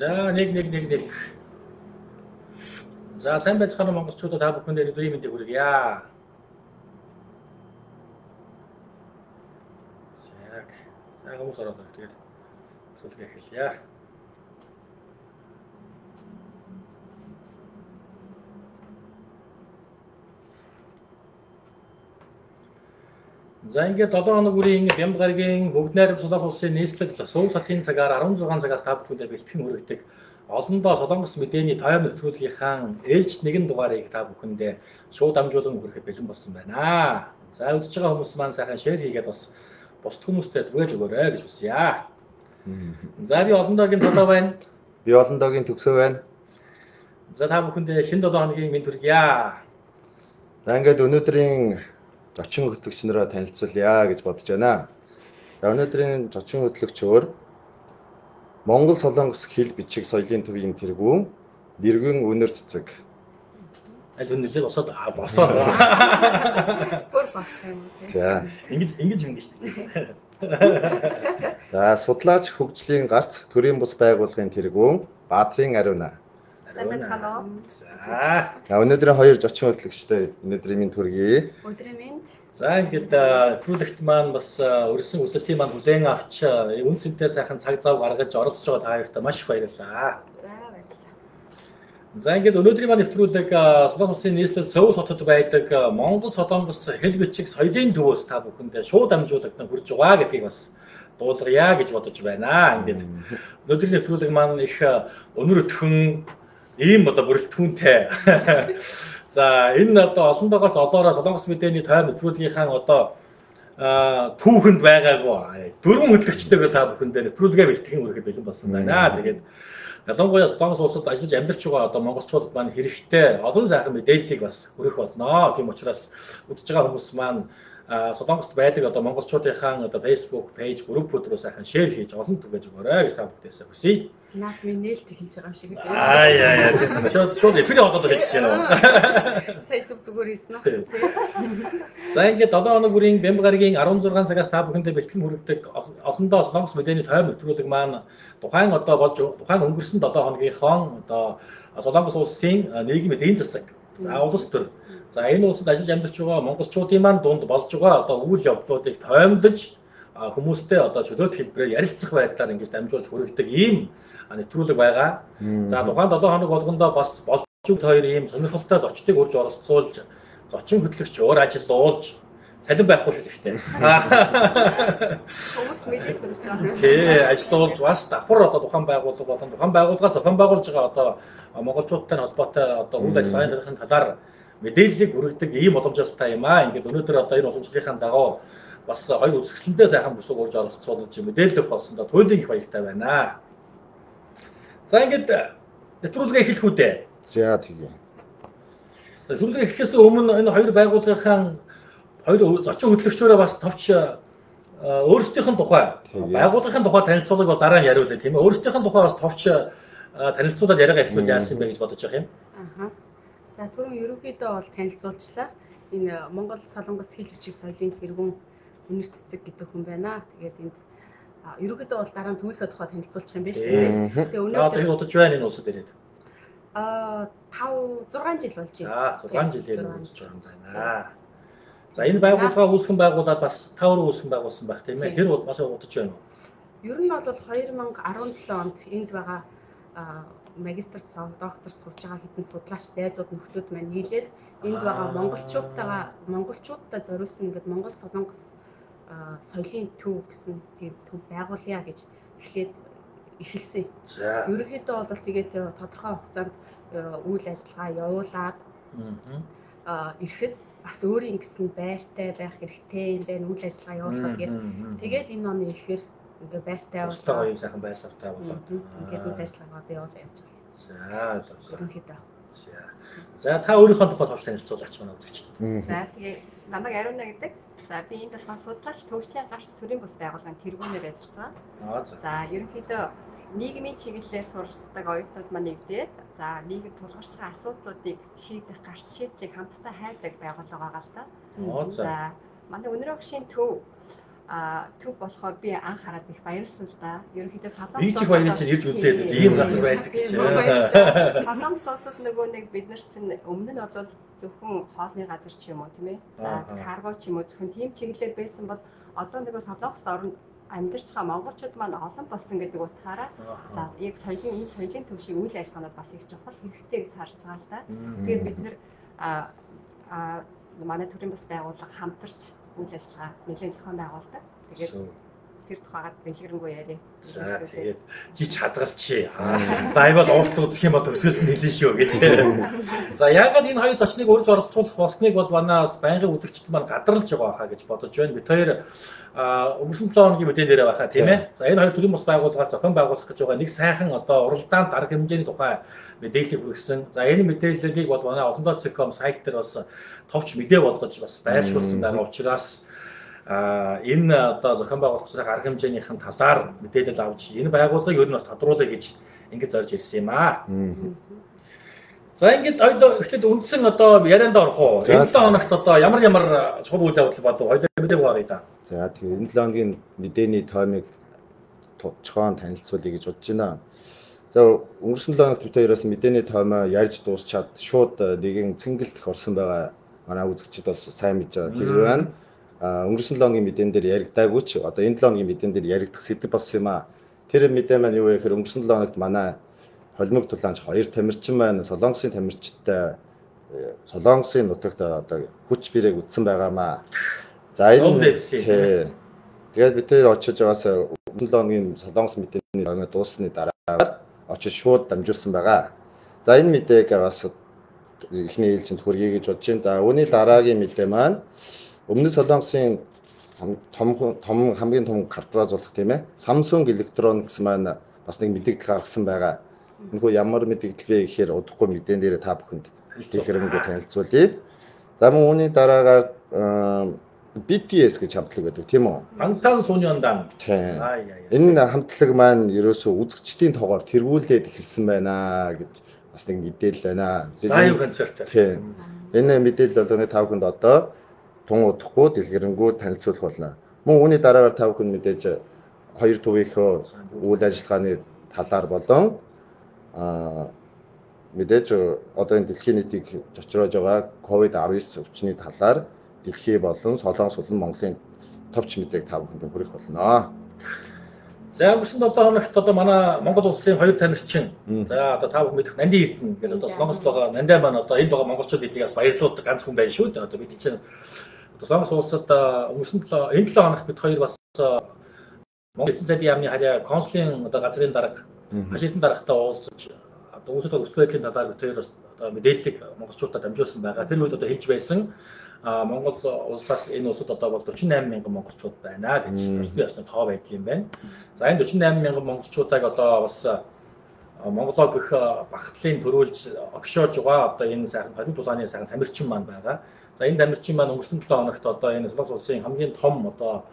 За 1 1 1 1. За сайн байцгаана монголчуудаа, та бүхэндээ өдрийн мэндийг хүргье. За. За хүмүүс ороод тэгээд зүйлгээ эхэлье. За ингээд 7 хоног бүрийн Бямба гарагийн Бүгд найрамд Солонгос улсын нийслэл Сөүл хотын цагаар 16 цагаас та бүхэндээ бэлтгэн хүргэдэг олондоо Солонгос мэдээний тойм нэвтрүүлгийнхаа ээлжит нэгэн дугаарыг та бүхэндээ шууд дамжуулан хүрэхэд бэлэн болсон байна. За үзэж байгаа хүмүүс маань сайхан share хийгээд бас бусд хүмүүстэй түгээж өгөөрэй гэж хүсье. За би олондоогийн толоо байна. Би олондоогийн төгсөө байна. За та бүхэндээ шинэ 7 хоногийн мэнд хүргье. За ингээд өнөөдрийн зочин хөтлөгч нараа танилцуулъя гэж бодож байна. За өнөөдрийн зочин хөтлөгчөөр Монгол Солонгос хэл бичиг соёлын төвийн тэргүүн Нэргэн Үнэр Цэцэг. Аль хүн нэлээд босоод босоод. Бүр босох юм уу? За ингэж ингэж шүү дээ. За судлаач хөгжлийн гарц төрийн бус байгууллагын тэргүүн Баатрын Ариуна. Сайн байцгаана уу? За. За өнөөдрийн хоёр зочин хөтлөгчтэй өнөөдрийн мэнд хүргэе. Өдрийн мэнд. За ингээд нэвтрүүлэгт маань бас өрсөн хүсэлтийн маань хүлээн авч үн цэнтэй сайхан цаг зав гаргаж оролцож байгаа та хоёртоо маш их баярлалаа. За баярлалаа. За ингээд өнөөдрийн маань нэвтрүүлэг Солонгос улсын нийслэл Сөүл хотод байдаг Монгол Солонгос хэл бичиг соёлын төвөөс та бүхэндээ шууд дамжуулагдан хүрж байгаа гэдгийг бас дуулгая гэж бодож байна. Ингээд өнөөдрийн нэвтрүүлэг маань их өнөр өтгөн ийм одоо бүрэлдэхүүнтэй. За энэ одоо олондоогоос олоороо Солонгос мэдээний тойм нэвтрүүлгийнхаа одоо түүхэнд байгаагүй дөрвөн хөтлөгчтэйгээр та бүхэндээ нэвтрүүлгээ бэлтгэн хүрэхэд бэлэн болсон байна. Тэгээд ялангуяа Солонгос улсад ажиллаж амьдарч байгаа одоо монголчуудад маань хэрэгтэй олон сайхан мэдээллийг бас хүргэх болно. Тийм учраас үзэж байгаа хүмүүс маань Солонгост байдаг одоо монголчуудынхаа одоо Facebook page группүүд рүү сайхан share хийж олон түгээж өгөөрэй гэж та бүхдээсээ хүсье. Наад минь нээлт эхэлж байгаа юм шиг лээ. Аа яа яа. Шууд эфирийн холбоотой хэлж байна уу? Сая зүг зүгээр хийсэн үү? За ингээд 7 хоног бүрийн Бямба гарагийн 16 цагаас та бүхэндээ бэлтгэн хүргэдэг олондоо Солонгос мэдээний тойм нэвтрүүлэг маань тухайн одоо болж тухайн өнгөрсөн 7 хоногийнхоо одоо Солонгос улсын нийгмийн эдийн засаг, за улс төр, за энэ улсад ажиллаж амьдарч байгаа монголчуудын маань дунд болж байгаа одоо үйл явдлуудыг тоймлож хүмүүстэй одоо чөлөөт хэлбэрээр ярилцах байдлаар ингэж дамжуулж хүргэдэг ийм нэвтрүүлэг байгаа. За тухайн 7 хоног болгондоо бас болж хоёр ийм сонирхолтой зочдыг урьж оролцуулж зочин хөтлөгч өөр ажиллуулж цалин байхгүй шүү дээ. Хүмүүс мэдээд хүрч байгаа. Тий, ажиллуулж бас давхар одоо тухайн байгууллага болон тухайн байгууллагаас зохион байгуулж байгаа одоо монголчуудтай холбоотой одоо үйл ажиллагааны талаар мэдээллийг хүргэдэг ийм боломжтой юм аа. Ингээд өнөөдөр одоо энэ боломжлынхаа дагуу бас хоёр үзэсгэлэндээ сайхан бүсэг урьж оролцуулж мэдээлэл өгөх болсондоо туйлын их баяртай байна. За ингээд нэвтрүүлгээ эхлэх үү дээ. За тэгье. Нэвтрүүлгээ эхлэхээс өмнө энэ хоёр байгууллагынхаа хоёр зочин хөтлөгчөөрөө бас товч өөрсдийнх нь тухай, байгууллагын тухай танилцуулгыг бол дараа нь яриулъя тийм ээ. Өөрсдийнх нь тухай бас товч танилцуулаад яриагаа эхлүүл яасан бэ гэж бодож байгаа юм. Аха. За түрүүн ерөнхийдөө бол танилцуулчлаа. Энэ Монгол Солонгос хэл бичиг соёлын тэргүүн Үнэр Цэцэг гэдэг хүн байна. Тэгээд энд ерөнхийдөө бол дараа нь төвийнхээ тухай танилцуулчих юм байна шүү дээ. Тэгээ өнөөдөр удаж байна энэ улсад ирээд. 5 6 жил болж байна. За 6 жилээр удаж байгаа юм байна. За энэ байгууллага үүсгэн байгуулад бас та өөрөө үүсгэн байгуулсан байх тийм ээ. Тэр бас удаж байна уу? Ер нь бол 2017 онд энд байгаа магистрт, докторт сурж байгаа хэдэн судлаач найзууд нөхдүүд маань нийлээд энд байгаа монголчуудтай зориулсан ингээд Монгол Солонгос соёлын төв гэсэн тийм төв байгуулъя гэж эхлээд эхэлсэн. Ерөнхийдөө бол тэгээд тодорхой хугацаанд үйл ажиллагаа явуулаад ирэхэд бас өөрийн гэсэн байртай байх хэрэгтэй юм байна. Үйл ажиллагаа явуулахад тэгээд энэ оны ихээр ингээ байртай болоо. Гоё сайхан байр савтай болоод ингээд үйл ажиллагаа одоо явуулаа явж байгаа. За ойлголоо. Ерөнхийдөө. За та өөрийнхөө тухай товч танилцуулаач манай үзэгчид. За тэгээ намайг Ариуна гэдэг. За би энд болохоор судлаач төвчлийн гарц төрийн бус байгууллагын тэргүүнээр ажиллаж байгаа. За ерөнхийдөө нийгмийн чиглэлээр суралцдаг оюутнууд маань нэгдээд за нийгэмд тулгарч байгаа асуудлуудыг шийдэх гарц шийдлийг хамтдаа хайдаг байгууллага байгаа л да. За манай Үнэр огшийн төв Төв болохоор би анх хараад их баярлсан л да. Ерөнхийдөө Солонгос улсад их баярлж ирж үзээд ийм газар байдаг гэж. Солонгос улсад нөгөө нэг бид нар чинь өмнө нь бол зөвхөн хоолны газар ч юм уу тийм ээ. За карго ч юм уу зөвхөн тийм чиглэлээр байсан бол одоо нөгөө Солонгост орно амьдарч байгаа монголчууд маань олон болсон гэдэг утгаараа за яг соёлын энэ соёлын төв шиг үйл ажиллагаанууд бас их чухал хэрэгтэй гэж харж байгаа л да. Тэгэхээр бид нэр манай төрийн бас байгууллага хамтарч үйл ажиллагаа нэлээд зохион байгуулдаг. Тэгээд тэр тухайгаа дэлгэрэнгүй яриа. За тэгээд жич хадгалчихъя. Лайваад уурт үзэх юм бол өсвөлт нь хэлнэ шүү гэж. За яагаад энэ хоёр зочныг урьж оролцуулах болсныг бол манай бас байнгын үзэгчд маань гадарлаж байгаа хаа гэж бодож байна. Бид хоёр өнгөрсөн 7 хоногийн мэдэн дээр байхаа тийм ээ. За энэ хоёр төрийн бус байгууллагаас зохион байгуулах гэж байгаа нэг сайхан одоо уралдаанд арга хэмжээний тухай мэдээллийг хүргэсэн. За энэ мэдээллийг бол манай olon.com сайт дээр бас товч мэдээ болгож бас байршуулсан байгаа учраас энэ одоо зохион байгуулагчдын арга хэмжээнийхэн талаар мэдээлэл авч энэ байгууллагыг ер нь бас тодруулъя гэж ингэж зорж ирсэн юм аа. За ингээд хоёул эхлээд үндсэн одоо ярианд орох уу? Энэ 7 хоногт одоо ямар ямар чухал үйл явдал болов? Хоёул мэдээг харъя да. За тэгэхээр энэ 7 хоногийн мэдээний тоймыг товчхон танилцуулъя гэж бодож байна. За өнгөрсөн 7 хоногт бид хоёроос мэдээний тоймоо ярьж дуусчаад шууд нэгэн цэнгэлдэх орсон байгаа. Манай үзэгчид бас сайн мэдж байгаа. Тэр байна. Өнгөрсөн 7 хоногийн мэдээн дээр яригдаагүй ч одоо энэ 7 хоногийн мэдээн дээр яригдах сэдэв болсон юм аа. Тэр мэдээ маань юу вэ гэхээр өнгөрсөн 7 хоногт манай холимог тулаанч хоёр тамирчин маань Солонгосын тамирчидтай Солонгосын нутагт одоо хүч бирээг үтсэн байгаамаа. За энэ тэгээд бид тэр очиж байгаас өнгөрсөн 7 хоногийн Солонгос мэдээний тоймоо дууссаны дараа очиж шууд дамжуулсан байгаа. За энэ мэдээг бас эхний ээлжинд хүргэе гэж бодож байна. За үүний дараагийн мэдээ маань өмнөд Солонгосын том хамгийн том корпорац болох тийм ээ. Samsung Electronics маань бас нэг мэдээлэл гаргасан байгаа. Энэхүү ямар мэдээлэл вэ гэхээр удахгүй мэдээн дээр та бүхэнд дэлгэрэнгүй танилцуулъя. За мөн үүний дараагаар BTS гэж хамтлаг байдаг тийм үү? Бангтан Сонёндан. Энэ хамтлаг маань ерөөсөө үзэгчдийн тоогоор тэргүүлээд эхэлсэн байна гэж бас нэг мэдээлэл байна. Лайв концерт. Тийм. Энэ мэдээлэл бол та бүхэнд одоо тун удахгүй дэлгэрэнгүй танилцуулах болно. Мөн үүний дараагаар та бүхэн мэдээж хоёр төвийнхөө үйл ажиллагааны талаар болон мэдээж одоо энэ дэлхийн нийтийг зочроож байгаа COVID-19 өвчний талаар дэлхий болон Солонгос болон Монголын товч мэдээг та бүхэнд хүргэх болно. За өнгөрсөн 7 хоногт одоо манай Монгол улсын хоёр тамирчин за одоо та бүхэн мэдэх Нандин Эрдэнэ гэдэг одоо Солонгост байгаа Нандин маань одоо энд байгаа монголчууд эдийг бас баярлуулдаг ганц хүн байна шүү дээ. Одоо бид чинь одоо Солонгос улсад өнгөрсөн энэ 7 хоногт бид хоёр бас Монгол эзэн сайдын яамны харьяа консулын одоо газрын дарга фашизм даргатай уулзаж одоо үүсэл өсөл байдлын талаар бид хоёр бас одоо мэдээллийг монголчуудад дамжуулсан байгаа. Тэр үед одоо хэлж байсан Монгол улсаас энэ улсад одоо бол 48 мянган монголчууд байна гэж албан ёсны тоо байдаг юм байна. За энэ 48 мянган монголчуудыг одоо бас Монголоо гэх багтлын төрүүлж огшоож байгаа одоо энэ сайхан холимог тулааны сайхан тамирчин маань байгаа. За энэ тамирчин маань өнгөрсөн 7 хоногт одоо энэ Солонгос улсын хамгийн том одоо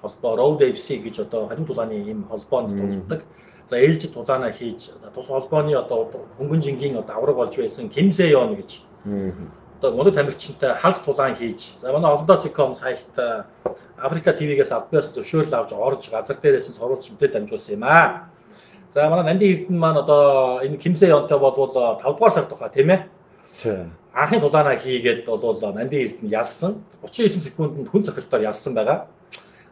холбоо Road FC гэж одоо холимог тулааны ийм холбоонд тулдаг. За ээлжид тулаанаа хийж тус холбооны одоо хөнгөн жингийн одоо авраг болж байсан Ким Сэ-ён гэж одоо мундаг тамирчинтай халз тулаан хийж за манай olon.com сайт Африка ТV-гээс албан ёсны зөвшөөрөл авч орж газар дээрээс нь сурвалж мэдээлэл дамжуулсан юм аа. За манай Нандин Эрдэнэ маань одоо энэ Ким Сэ-ёнтой болвол 5 дугаар сард тухай тийм ээ. Анхны тулаанаа хийгээд бол Нандин Эрдэнэ ялсан. 39 секундэд хүн цохилтоор ялсан байгаа.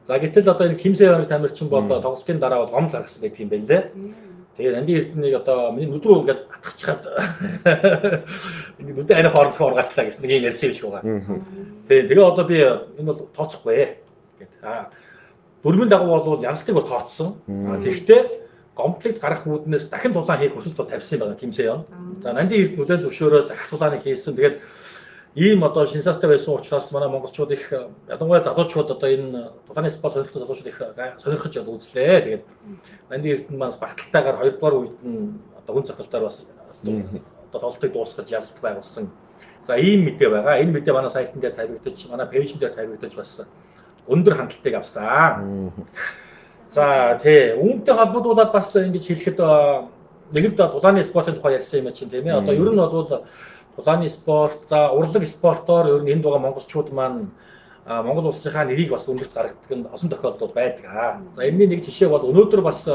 За гэтэл одоо энэ Ким Сэ-ёны тамирчин бол тоглолтын дараа бол гомдол гаргасан байдаг юм байна лээ. Тэгээд Нандин Эрдэнэнийг одоо миний нүд рүү ингээд атгахчаад ингээд нүдэ арай хооронд ургаачлаа гэсэн нэг юм ярьсан юм шиг байгаа. Тэгээ одоо би энэ бол тооцохгүй гэд. Дөрмийн дагуу бол ялалтыг бол тооцсон. Тэгэхдээ гомдлыг гарах үүднээс дахин тулаан хийх хүсэлт бол тавьсан байгаа Ким Сэ-ён. За Нандин Эрдэнэ хүлээн зөвшөөрөөд дахин тулааныг хийсэн. Тэгээд ийм одоо шинсаастай байсан учраас манай монголчууд их ялангуяа залуучууд одоо энэ тулааны спорт сонирхдаг залуучууд их сонирхож үзлээ. Тэгээд Нандин Эрдэнэ маань багталтайгаар хоёрдугаар үед нь одоо хүн цохилтоор бас одоо тоглолтыг дуусгаж ялалт байгуулсан. За ийм мэдээ байгаа. Энэ мэдээ манай сайтн дээр тавигдаж, манай пэйжн дээр тавигдаж бас өндөр хандлтыг авсан. За тий, үүнтэй холбогдуулаад бас ингэж хэлэхэд нэг л тулааны спортын тухай ярьсан юм чинь тийм ээ. Одоо ер нь бол тулааны спорт, за урлаг спортоор ер нь энд байгаа монголчууд маань Монгол улсынхаа нэрийг бас өндөрт гаргадаг нь олон тохиолдол байдаг. За энэний нэг жишээ бол өнөөдөр бас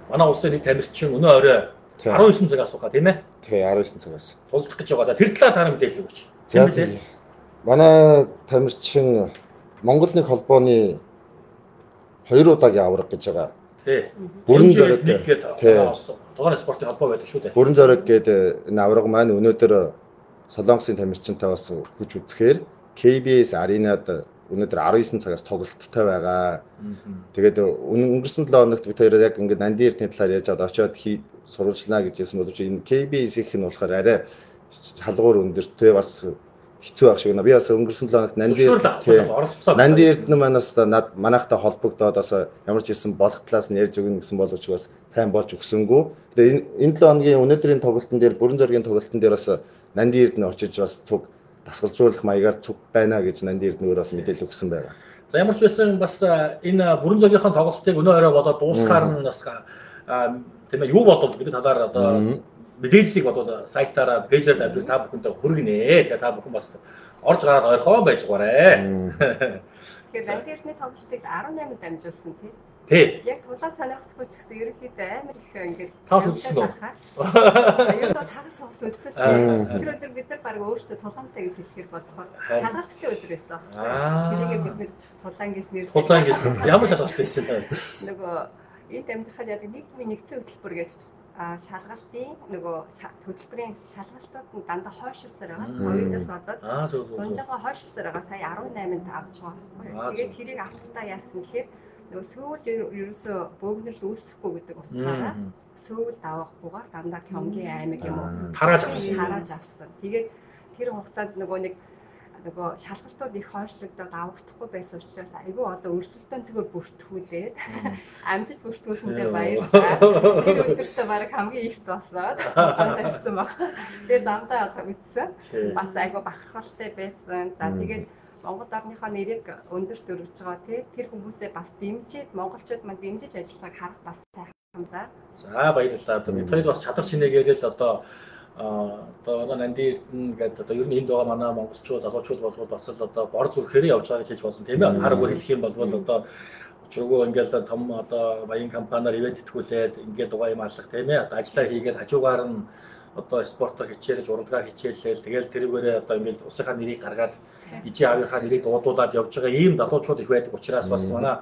манай улсын нэг тамирчин өнөө орой 19 цагаас сууха тийм ээ? Тий, 19 цагаас. Тулдах гэж байгаа. За тэр талаар та мэдээлэл өгөөч. За манай тамирчин Монгол нэг холбооны 2 удаагийн авраг гэж байгаа. Тий. Бүрэн зориг гэдэг толгойн спортын холбоо байдаг шүү дээ. Бүрэн зориг гэдэг энэ авраг маань өнөөдөр Солонгосын тамирчинтай бас хүч үзэхээр KBS Arena-д өнөөдөр 19 цагаас тоглолттой байгаа. Тэгээд өнгөрсөн 7 хоногт бид хоёр яг ингээд Нандин Эрдэнэ талаар яаж очиод сурвалжлаа гэж хэлсэн боловч энэ KBS-ийнх нь болохоор арай шалгуур өндөртэй бас хэцүү байх шиг байна. Би бас өнгөрсөн 7 хоногт Нандин Эрдэнэ манаас манайхтай холбогдоод бас ямар ч хэлсэн болох талаас нь ярьж өгнө гэсэн боловч бас сайн болж өгсөнгүү. Тэгээд энэ 7 хоногийн өнөөдрийн тоглолтын дээр бүрэн зоригийн тоглолтын дээр бас Нандин Эрдэнэ очиж бас цуг дасгалжуулах маягаар цуг байна гэж Нандин Эрдэнээр бас мэдээлэл өгсөн байгаа. За ямар ч байсан бас энэ бүрэн зоригийнхаа тоглолтыг өнөө орой болоод дуусахаар нь бас тийм ээ юу болов гэдэг талаар одоо мэдээллийг бодвол сайтаараа пэйжээр дамжуулж та бүхэндээ хүргэнэ. Тэгэхээр та бүхэн бас орж гараад ойрхон байж байгаарэ. Тэгэхээр Нандин Эрдэнэ тоглолтыг 18-нд дамжуулсан тий. Тий. Яг тулаа сонирхдаггүй ч гэсэн ерөнхийдөө амар их ингээд таас үзсэн үү? Ер нь бол хагас хагас үзсэн. Тэр өдөр бид нар баг өөрсдөө тулаантай гэж хэлэхээр бодохоор шалгалтын өдөр байсан. Тэрийг бид нэр тулаан гэж нэрлэв. Тулаан гэж ямар шалгалт байсан бэ? Нөгөө энд амьдрахад яадаг нийгмийн нэгдсэн хөтөлбөр гэж шалгалтын нөгөө хөтөлбөрийн шалгалтууд нь дандаа хойшилсаар байгаа. Ковидоос болоод зунжаага хойшилсаар байгаа. Сая 18-нд авч байгаа байхгүй. Тэгээд тэрийг авахтаа яасан гэхээр нөгөө сөүл ерөөсөө бөөгнөрл үүсэхгүй гэдэг утгаараа сөүл давахгүйгээр дандаа Кёнгийн аймаг юм уу тарааж авсан. Тэгээд тэр хугацаанд нөгөө нэг нөгөө шалгалтууд их хойшлогдоод авагдахгүй байсан учраас айгүй олон өрсөлдөөнтэйгээр бүртгүүлээд амжиж бүртгүүлсэндээ баярлалаа. Тэр өдөртөө бараг хамгийн ихт босоод тавьсан баг. Тэгээд замдаа үтсэн. Бас айгүй бахархалтай байсан. За тэгээд Монгол орныхоо нэрийг өндөрт өргөж байгаа тий тэр хүмүүсээ бас дэмжиж монголчууд маань дэмжиж ажиллаж байгааг харах бас сайхан да. За баярлалаа. Одоо бид хоёр бас чадвар чинээгээр л одоо одоо Нандин Эрдэнэ гэдэг одоо ер нь энд байгаа манай монголчууд залуучууд болвол бас л одоо бор зүрхээрээ явж байгаа гэж хэлж болно тийм ээ. Хар үгээр хэлэх юм бол одоо учиргүй ингээл том одоо баян компаниар ивент итгүүлээд ингээд дугаа юм алах тийм ээ. Одоо ажиллаа хийгээл хажуугаар нь одоо спортоор хичээлж, урлагаар хичээлээл тэгэл тэрүүгээрээ одоо ингээл улсынхаа нэрийг гаргаад ижи аавынхаа нэрийг дуудуулаад явж байгаа ийм залуучууд их байдаг учраас бас манай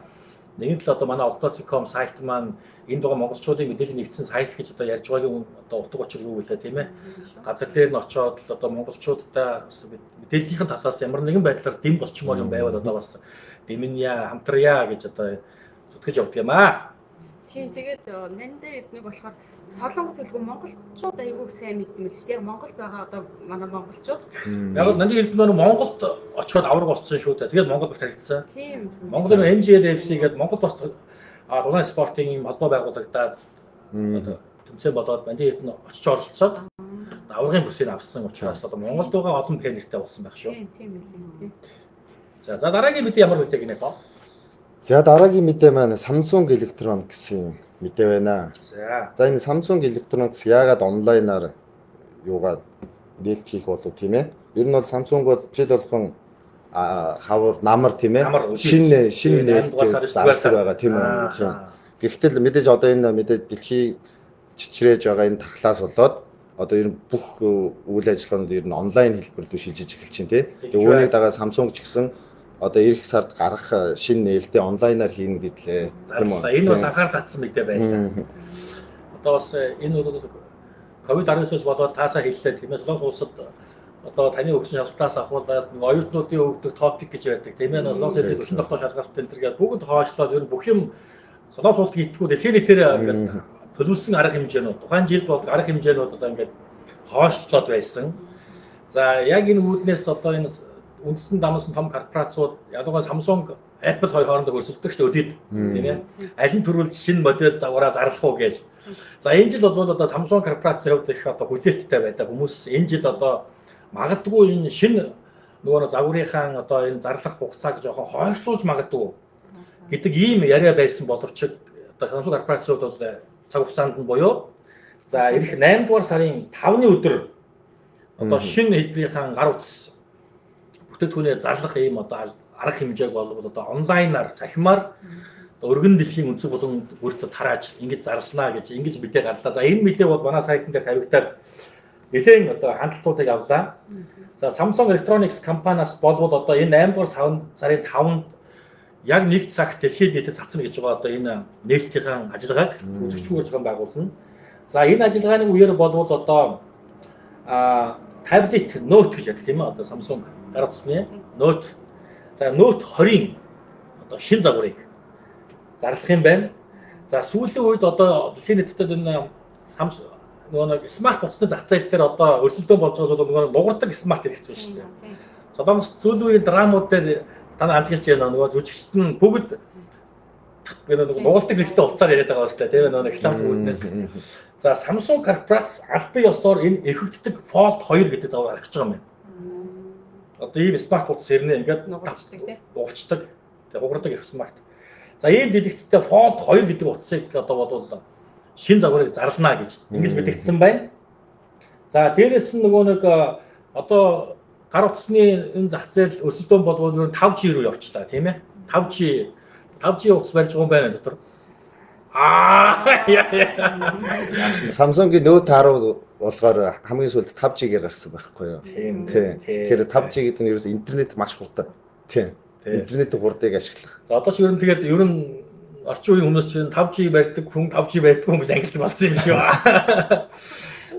нэгэн тал одоо манай oldo.com сайт маань энд байгаа монголчуудын мэдээлэл нэгдсэн сайт гэж одоо ярьж байгаагийн одоо утга учир юу вэ тийм ээ. Газар дээр нь очиод л одоо монголчуудтай мэдээллийнхэн талаас ямар нэгэн байдлаар дэм болчмоор юм байвал одоо бас дэмнья, хамтрая гэж одоо зүтгэж явдаг юм аа. Тийм тэгээд Нандин Эрдэнэ болохоор Солонгос хэлгүй монголчууд айгүй сайн мэддэг л шүү. Яг Монголд байгаа одоо манай монголчууд. Яг Нандин Эрдэнэ нь Монголд очиод авраг болсон шүү дээ. Тэгээд Монгол баригдсан. Тийм. Монголын MGLFC гэдэг Монгол бас дунай спортын юм холбоо байгуулагдаад тэмцээн болоод Нандин Эрдэнэ очиж оролцоод аврагын бүсийг авсан учраас одоо Монголд байгаа олон фэн нэртэй болсон байх шүү. Тийм тийм ээ. За дараагийн мэдээ ямар мэдээ гинэ тоо? За дараагийн мэдээ маань Samsung Electronics-ийн мэдээ байна. За энэ Samsung Electronics яагаад онлайнаар юугаа нээлт хийх болов тийм ээ? Ер нь бол Samsung бол жил болгон хавар намар тийм ээ? Шинэ нээлт зарлаг байгаа тийм ээ. Гэхдээ л мэдээж одоо энэ мэдээж дэлхий чичрээж байгаа энэ тахлаас болоод одоо ер нь бүх үйл ажиллагаанууд ер нь онлайн хэлбэр рүү шилжиж эхэлж байна тий. Тэгээ үүнийг дагаа Samsung ч гэсэн одоо эх сард гарах шинэ нээлтээ онлайнаар хийнэ гэдлээ. Тийм үү? Энэ бас анхаарал татсан мэдээ байлаа. Одоо бас энэ бол COVID-19-с болоод таасаа хэллээ тийм ээ. Солонгос улсад одоо таны өгсөн шалгалтаас ахуулаад оюутнуудын өгдөг топик гэж байдаг тийм ээ. Солонгос хэлний 40 тогтоо шалгалт энэ төр гээд бүгд хойшлоод ер нь бүх юм Солонгос улсад хийдэггүй дэлхийн нийтээр ингээд төлөвлөсөн арга хэмжээнүүд тухайн жил болдог арга хэмжээнүүд одоо ингээд хойшлоод байсан. За яг энэ үүднээс одоо энэ үндэстэн дамсан том корпорациуд ялангуяа Samsung, Apple хоёр хоорондоо өрсөлдөг шүү дээ өдөрт тийм ээ. Аль нь төрүүлж шинэ модель загвараа зарлах уу гэж. За энэ жил бол одоо Samsung корпорацийн хувьд их одоо хүлээлттэй байлаа. Хүмүүс энэ жил одоо магадгүй энэ шинэ нөгөө загварынхаа одоо энэ зарлах хугацааг жоохон хойшлуулж магадгүй гэдэг ийм яриа байсан боловч одоо Samsung корпорациуд бол цаг хугацаанд нь буюу за ирэх 8 дугаар сарын 5-ны өдөр одоо шинэ хэлбэрийнхаа гар утас бүтээгдэхүүнээ зарлах ийм одоо арга хэмжээг болвол одоо онлайнаар цахимаар өргөн дэлхийн өнцөг булан бүрт тарааж ингэж зарлана гэж ингэж мэдээ гарлаа. За энэ мэдээ бол манай сайтн дээр тавигдаад нэлээд одоо хандлтуудыг авлаа. За Samsung Electronics компаниас болвол одоо энэ 8 дугаар сарын 5-нд яг нэг цагт дэлхийд нийтэд цацна гэж байгаа одоо энэ нээлтийн ажиллагааг үзэгч зохион байгуулна. За энэ ажиллагааны үеэр болвол одоо таблет Note гэж ярьдаг тийм ээ, одоо Samsung гар утасны Note. За Note 20-ын одоо шин загварыг зарлах юм байна. За сүүлийн үед одоо дэлхийн нийтэд энэ Samsung нөгөө нэг смарт утасны зах зээл дээр одоо өрсөлдөөн болж байгаа зүйл нөгөө нугардаг смарт хэрэгцээ шүү дээ. Солонгос сүүлийн үеийн драмууд дээр та нар анзаарч байна, нөгөө жүжигчд нь бүгд нөгөө нугалдаг нэгтэй утсаар яриад байгаа шүү дээ, тийм ээ, нөгөө реклам үүднээс. За Samsung корпорац албан ёсоор энэ эрхэгддэг Fold 2 гэдэг загвар гаргаж байгаа юм байна. Одоо ийм смарт утас ирнэ, ингээд нугарчдаг тийм. Нугарчдаг, угардаг их смарт. За ийм дэлгэцтэй Fold 2 гэдэг утсыг одоо болвол шин загварыг зарлана гэж ингэж мэдэгдсэн байна. За дээрэс нь нөгөө нэг одоо гар утасны энэ зах зээл өрсөлдөөн болвол ер нь 5G рүү явчлаа, тийм ээ. 5G утас барьж байгаа юм байна дотор. Samsung-ийн Note 10 болохоор хамгийн сүүлд 5G-гээр гарсан байхгүй юу? Тийм. Тэгэхээр 5G гэдэг нь ерөөс интернет маш хурдан. Тийм. Интернетийн хурдыг ашиглах. За одоо ч ер нь тэгээд ер нь орчин үеийн хүмүүс чинь 5G барьдаг хүн 5G барьдаг хүн гэж ангилдаг болсон юм шүү.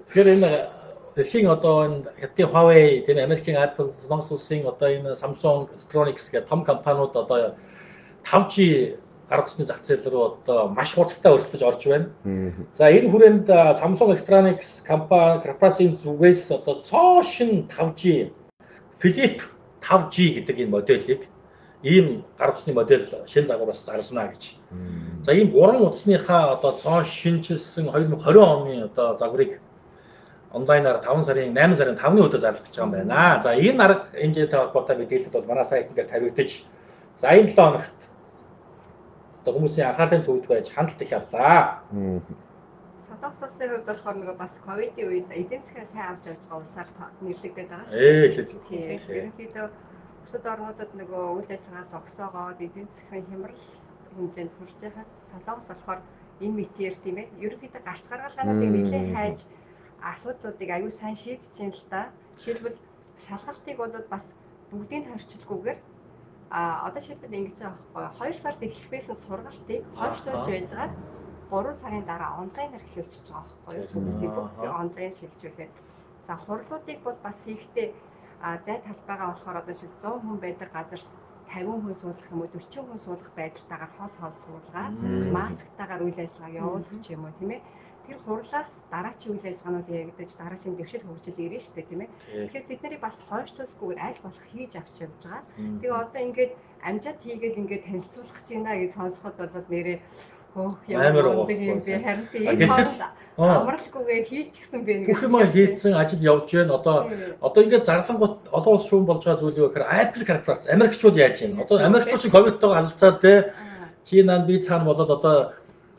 Тэгэхээр энэ дэлхийн одоо энэ Хятадын Huawei, тийм Америкийн Apple, Солонгос улсын одоо энэ Samsung Electronics гэх том компаниуд одоо 5G гар утасны зах зээл рүү одоо маш хурдтай өрсөлдөж орж байна. За энэ хүрээнд Samsung Electronics компани корпорацийн зүгээс одоо цоо шин 5G Flip 5G гэдэг энэ моделийг ийм гар утасны модель шин загвар бас зарлана гэж. За ийм гурван утасныхаа одоо цоо шинэчилсэн 2020 оны одоо загварыг онлайнаар 5 сарын 8 сарын 5-ны өдөр зарлах гэж байгаа юм байна. За энэ арга хэмжээтэй холбоотой мэдээлэл бол манай сайтн дээр тавигдаж за энэ 7 хоногт одоо хүмүүсийн анхаарлын төвд байж хандлт их авлаа. Солонгос улсын хувьд болохоор нөгөө бас ковидын үед эдийн засгаа сайн авч явж байгаа улсаар нэрлэгдээд байгаа шүү дээ. Ерөнхийдөө бусад орнуудад нөгөө үйл ажиллагаа зогсоогоод эдийн засгийн хямрал хэмжээнд хүрч байхад Солонгос болохоор энэ мэтээр тийм ээ ерөнхийдөө гарц гаргалгаануудыг нэлээд хайж асуудлуудыг аюу сайн шийдэж юм л та. Жишээлбэл шалгалтыг бол бас бүгдийг хорчлохгүйгээр одоо жишээлбэл ингэж байгаа байхгүй 2 сард эхлэх байсан сургалтыг хойшлуулж байжгаад 3 сарын дараа онлайнаар эхлүүлчихэж байгаа байхгүй юу? Бүгдийг бүх онлайн шилжүүлээд. За хурлуудыг бол бас хийхдээ зай талбайгаа болохоор одоо шил 100 хүн байдаг газарт 50 хүн суулгах юм уу 40 хүн суулгах байдалтайгаар хол хол суулгаад масктайгаар үйл ажиллагааг явуулах ч юм уу тийм ээ. Тэр хурлаас дараачийн үйл ажиллагаанууд яригдаж дараачийн дэвшил хөгжил ирнэ шүү дээ тийм ээ. Тэгэхээр тэд нарыг бас хойшлуулахгүйгээр аль болох хийж авч явж байгаа. Тэгээ одоо ингээд амжаад хийгээд ингээд танилцуулах гэж байна гэж сонсоход бол нэрээ хөөх ямар мундаг юм бэ, харин тийм энэ хооронд амралгүйгээр хийчихсэн бэ гэж. Бүх юм хийцэн ажил явж байна. Одоо ингээд зарлангууд олон улс шүүн болж байгаа зүйл юу гэхээр Apple корпорац Америкчууд яаж юм? Одоо Америкчууд чи ковидтойгоо халалцаад те чи нан би цаана болоод одоо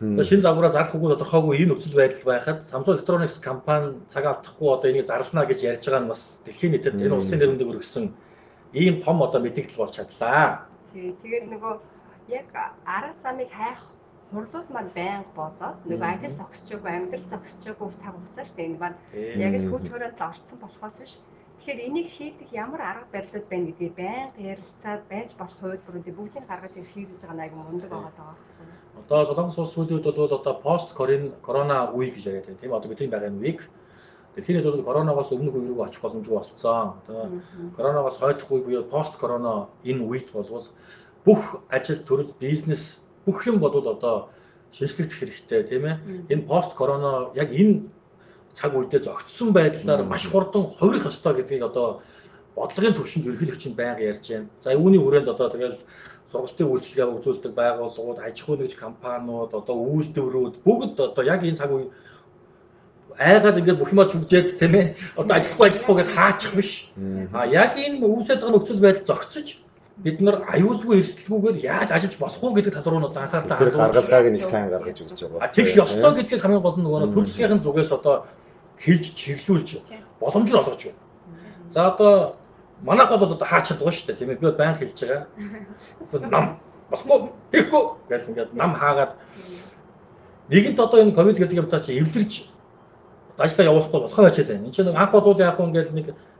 шинэ загвараа зарлах үгүй тодорхойгүй энэ нөхцөл байдал байхад Samsung Electronics компани цаг алдахгүй одоо энийг зарлана гэж ярьж байгаа нь бас дэлхийн нийтэд энэ улсын нэр хүндийг өргөсөн ийм том одоо мэдээлэл болж чадлаа. Тий, тэгээд нөгөө яг арга замыг хайх хурлууд маань байнга болоод нөгөө ажил зогсож байгаагүй, амьдрал зогсож байгаагүй цаг хугацаа шүү дээ. Энэ маань яг л хөл хорионд орцсон болохоос биш. Тэгэхээр энийг шийдэх ямар арга барилууд байна гэдгийг байнга ярилцаад байж болох хувилбаруудыг бүгдийг гаргаж шийдэж байгаа нь айгүй мундаг байгаа даа. Одоо Солонгос улс сүүлийн үед бол одоо пост корона үе гэж яриад байна тийм ээ. Одоо бидний байгаа энэ үеийг дэлхийн нийт бол коронавигоос өмнөх үе рүү очих боломжгүй болцсон. Одоо коронавигоос хойдох үе буюу пост корона энэ үед болвол бүх ажил төрөл бизнес бүх юм болвол одоо шинжлэх хэрэгтэй тийм ээ. Энэ пост корона яг энэ цаг үедээ зогтсон байдлаар маш хурдан хувирах ёстой гэдгийг одоо бодлогын түвшинд ерөнхийлөгч нь байнга ярьж байна. За үүний хүрээнд одоо тэгэл сургалтын үйлчилгээ үзүүлдэг байгууллагууд, аж ахуй нэгж компаниуд, одоо үйлдвэрүүд бүгд одоо яг энэ цаг үе айгаад ингээд бүх юмаа чүгжээд тийм ээ. Одоо ажиллахгүй гэдээ хаачих биш. А яг энэ үүсээд байгаа нөхцөл байдал зогцож бид нар аюулгүй эрсдэлгүйгээр яаж ажиллаж болох уу гэдэг тал руу нь анхаарлаа хандуулж гаргалгааг нэг сайн гаргаж өгч байгаа. Тэгэх ёстой гэдгийг хамгийн гол нь нөгөө төр засгийн зүгээс одоо хэлж чиглүүлж боломж нь олгож байна. За одоо Манайх бол одоо хаачаад байгаа шүү дээ, тийм ээ. Би бол байнга хэлж байгаа. Нам болохгүй, хийхгүй гэл ингээд нам хаагаад нэгэнт одоо энэ ковид гэдэг юмтай чи эвдэрч ажиллаа явуулахгүй болох байчаад байна. Энд чинь анх бодвол яг хөө ингээд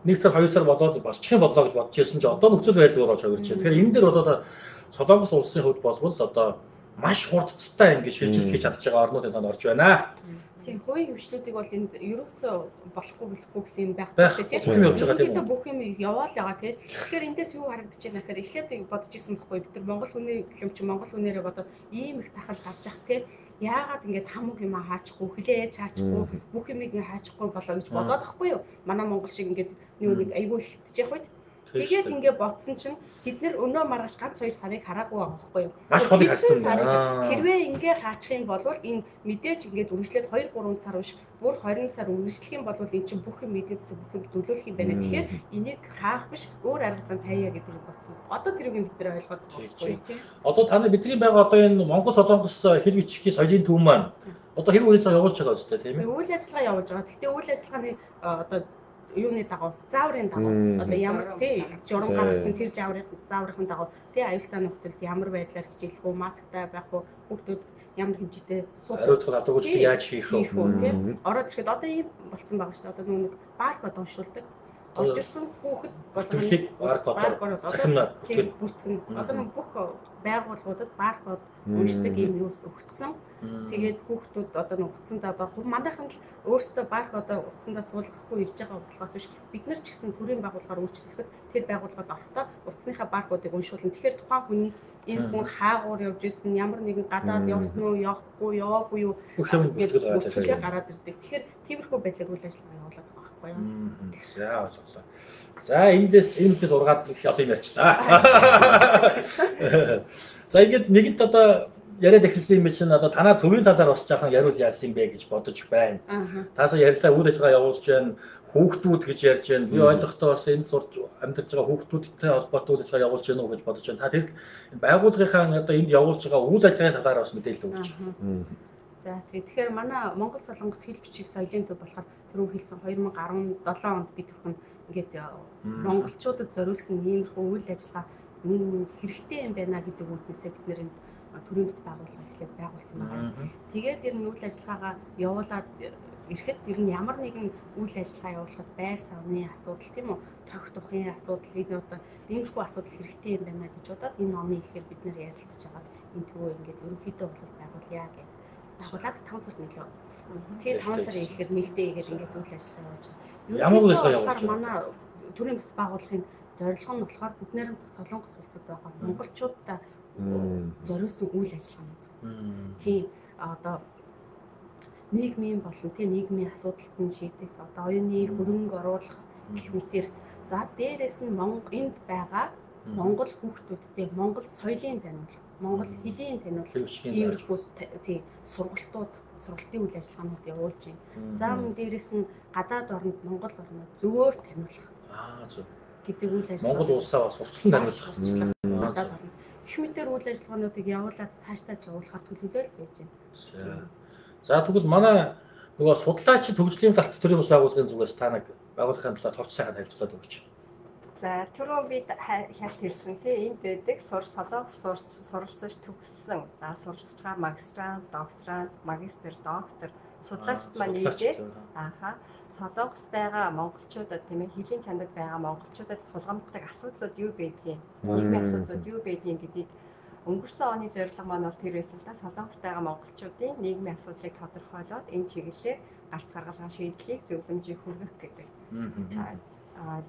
нэг сар 2 сар болоод болчих юм боллоо гэж бодож ирсэн чинь одоо нөхцөл байдал өөр болж хувирч байна. Тэгэхээр энэ дээр одоо Солонгос улсын хувьд болвол одоо маш хурдцтай ингэж шилжилт хийж чадж байгаа орнуудын тоонд орж байна. Тийм, хувийн хвшлүүдийг бол энд ерөөсөө болохгүй гэсэн юм байхгүй тийм. Бүх юм явж байгаа тийм үү? Бүх юм яваал байгаа тийм. Тэгэхээр эндээс юу харагдаж байна гэхээр эхлээд бодож исэн байхгүй бид нар Монгол хүний гэх юм чи Монгол хүнээрээ бодоод ийм их тахал гарч ах тийм. Яагаад ингэж хамаг юм хаачихгүй, хилээ чаачихгүй, бүх юмыг ингэ хаачихгүй болоо гэж бодоод байхгүй юу? Манай Монгол шиг ингэж нэг айгүй ихтэж явах үед. Тэгээд ингээ бодсон чинь тэд нэр өнөө маргааш ганц 2 сарыг хараагүй байгаа байхгүй юу? Маш холыг харсан. Хэрвээ ингээ хаачих юм бол энэ мэдээж ингээд үргэлжлээд 2 3 сар биш бүр 20 сар үргэлжлэх юм бол эн чинь бүх юм эдийн засаг бүх юм төлөөлөх юм байна. Тэгэхээр энийг хаах биш өөр арга зам хайя гэдгийг бодсон. Одоо тэрийг бид нэр ойлгоод байгаа байхгүй юу? Тийм. Одоо та нар бидний байгаа одоо энэ Монгол Солонгос хэл бичгийн соёлын төв маань одоо хэрэг үйл ажиллагаа явуулж байгаа үстэй тийм ээ? Үйл ажиллагаа явуулж байгаа. Гэхдээ үйл ажиллагааны одоо юуны дагуу, зааврын дагуу одоо ямар тий журам гаргацсан тэр зааврын дагуу тий аюултай нөхцөлд ямар байдлаар хичээлэх үү, масктай байх уу, хүүхдүүд ямар хэмжээтэй суух, хариуцлага алдаргүйцдэг яаж хийх вэ тий. Ороод ирэхэд одоо ийм болцсон байгаа шүү дээ. Одоо нэг баркод уншуулдаг. Орж ирсэн хүүхэд болгоны баркодоор захимнаар бүртгэн. Одоо нэг бүх байгууллагуудад баркод уншдаг ийм юу өгсөн. Тэгээд хүүхдүүд одоо нэг утсандаа одоо манайхан л өөрсдөө баркодоо утсандаа суулгахгүй ирж байгаа болохоос биш бид нар ч гэсэн төрийн байгууллагаар үйлчлэхэд тэр байгууллагад орохдоо утасныхаа баркодыг уншуулна. Тэгэхээр тухайн хүн энэ хүн хаагуур явж ирсэн, ямар нэгэн гадаад явсан уу, явахгүй, яваагүй юу бүх юм бүртгэл гараад ирдэг. Тэгэхээр тиймэрхүү байдлаар үйл ажиллагаа явуулаад байгаа байхгүй юу? За ойлголоо. За эндээс энэ мэт ургаад их олон юм ярьчлаа. За ингээд нэгэнт одоо яриад эхэлсэн юм чинь одоо танаа төвийн талаар бас жаахан яриул яасан юм бэ гэж бодож байна. Таасаа ярьлаа үйл ажиллагаа явуулж байна, хүүхдүүд гэж ярьж байна. Би ойлгохдоо бас энд сурч амьдарч байгаа хүүхдүүдтэй холбоотой үйл ажиллагаа явуулж байна уу гэж бодож байна. Та тэр байгууллагынхаа одоо энд явуулж байгаа үйл ажиллагааны талаар бас мэдээлэл өгөөч. За тэгэхээр манай Монгол Солонгос хэл бичиг соёлын төв болохоор түрүү хэлсэн 2017 онд бид бүхэн ингээд монголчуудад зориулсан иймэрхүү үйл ажиллагаа нэг хэрэгтэй юм байна гэдэг үүднээсээ бид нэр энд төрийн бас байгууллага эхлээд байгуулсан байгаа. Тэгээд ер нь үйл ажиллагаагаа явуулаад ирэхэд ер нь ямар нэгэн үйл ажиллагаа явуулахад байр савны асуудал тийм үү, тохь тухын асуудал энэ одоо дэмжихгүй асуудал хэрэгтэй юм байна гэж бодоод энэ оны ихээр бид нэр ярилцж байгаа энэ төвөө ингээд ерөнхийдөө бол байгуулъя гэдэг. Байгуулад 5 сар нөлөө. Тэгээд 5 сарын ихээр нээлттэй ингээд үйл ажиллагаа явуулж байгаа. Ямар үйл ажиллагаа явуулж байгаа? Манай төрийн бас байгууллагын зорилго нь болохоор бид нэр Солонгос улсад байгаа монголчуудаа зориулсан үйл ажиллагаанууд. Тийм одоо нийгмийн болон тийм нийгмийн асуудалт нь шийдэх, одоо оюуны хөрөнгө оруулах гэх мэтэр. За дээрэс нь энд байгаа монгол хүүхдүүдтэй монгол соёлын таниулах, монгол хөлийн таниулах иймэрхүү тийм сургалтууд, сургалтын үйл ажиллагаанууд явуулж байна. За мөн дээрэс нь гадаад орнд монгол орнууд зөвөөр таниулах. Зөв. Гэдэг үйл ажиллагаа. Монгол улсаа бас урьдчилан таниулах. Гадаад орнд. Гэх мэтэр үйл ажиллагаануудыг явуулаад цаашдаа явуулахар төлөвлөл байж байна. За тэгвэл манай нөгөө судлаач төгжлийн галт төрийн бас байгууллагын зүгээс та нэг байгууллагын талаар товч сайхан танилцуулаад өгөөч. За түрүүн би хялт хэлсэн тий энд байдаг Солонгос суралцаж төгссөн. За суралцж байгаа магистрант, докторант, магистр, доктор судлаачид маань нийлээд Солонгост байгаа монголчуудад тийм ээ хөлийн чандад байгаа монголчуудад тулгамддаг асуудлууд юу байдгийг, нийгмийн асуудлууд юу байдгийг гэдгийг өнгөрсөн оны зорилго маань бол тэр байсан л да. Солонгост байгаа монголчуудын нийгмийн асуудлыг тодорхойлоод энэ чиглэлээр гарц гаргалгаа шийдлийг зөвлөмжийг хүргэх гэдэг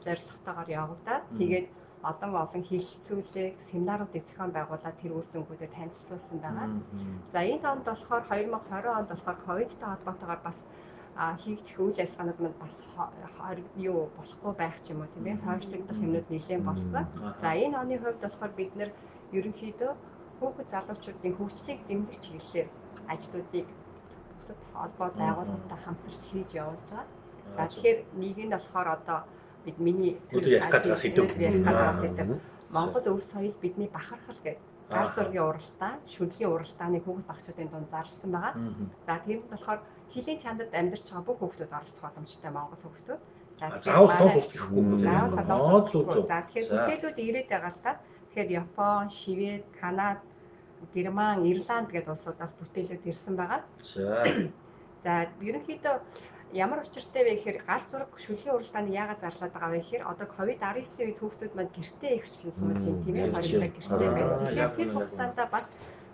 зорилготойгоор явагдаад тэгээд олон олон хэлэлцүүлэг, семинаруудыг зохион байгуулад тэр үр дүнгуудад танилцуулсан байгаа. За энэ онд болохоор 2020 онд болохоор ковидтай холбоотойгоор бас хийгдэх үйл ажиллагаанууд манд бас юу болохгүй байх ч юм уу тийм ээ хойшлогдох юмнууд нэлээд болсон. За энэ оны хувьд болохоор бид нэр ерөнхийдөө хүүхэд залуучуудын хөгжлийг дэмжих чиглэлээр ажлуудыг бусад холбоо байгууллагатай хамтарч хийж явуулж байгаа. За тэгэхээр нэг нь болохоор одоо бид миний өдөр ярих гэдэг сэдв. Монгол өв соёл бидний бахархал гэдэг гар зургийн уралдаан, шүлгийн уралдааныг хүүхэд багчуудын дунд зарласан байгаа. За тэрэнд болохоор хөлийн чандад амьдарч байгаа бүх хүүхдүүд оролцох боломжтой монгол хүүхдүүд. За заавал солонгос улс гэхгүй юм. Заавал солонгос улс. За тэгэхээр бүтээлүүд ирээд байгаа л да. Тэгэхээр Япон, Швед, Канада, Герман, Ирланд гэдэг улсуудаас бүтээлүүд ирсэн байгаа. За. За ерөнхийдөө ямар учиртай вэ гэхээр гар зураг шүлгийн уралдааны яагаад зарлаад байгаа вэ гэхээр одоо ковид-19 үед хүүхдүүд маань гэртээ ихвчлэн сууж байна тийм ээ, хоёулаа гэртээ байна. Тэгэхээр тэр хугацаанд бас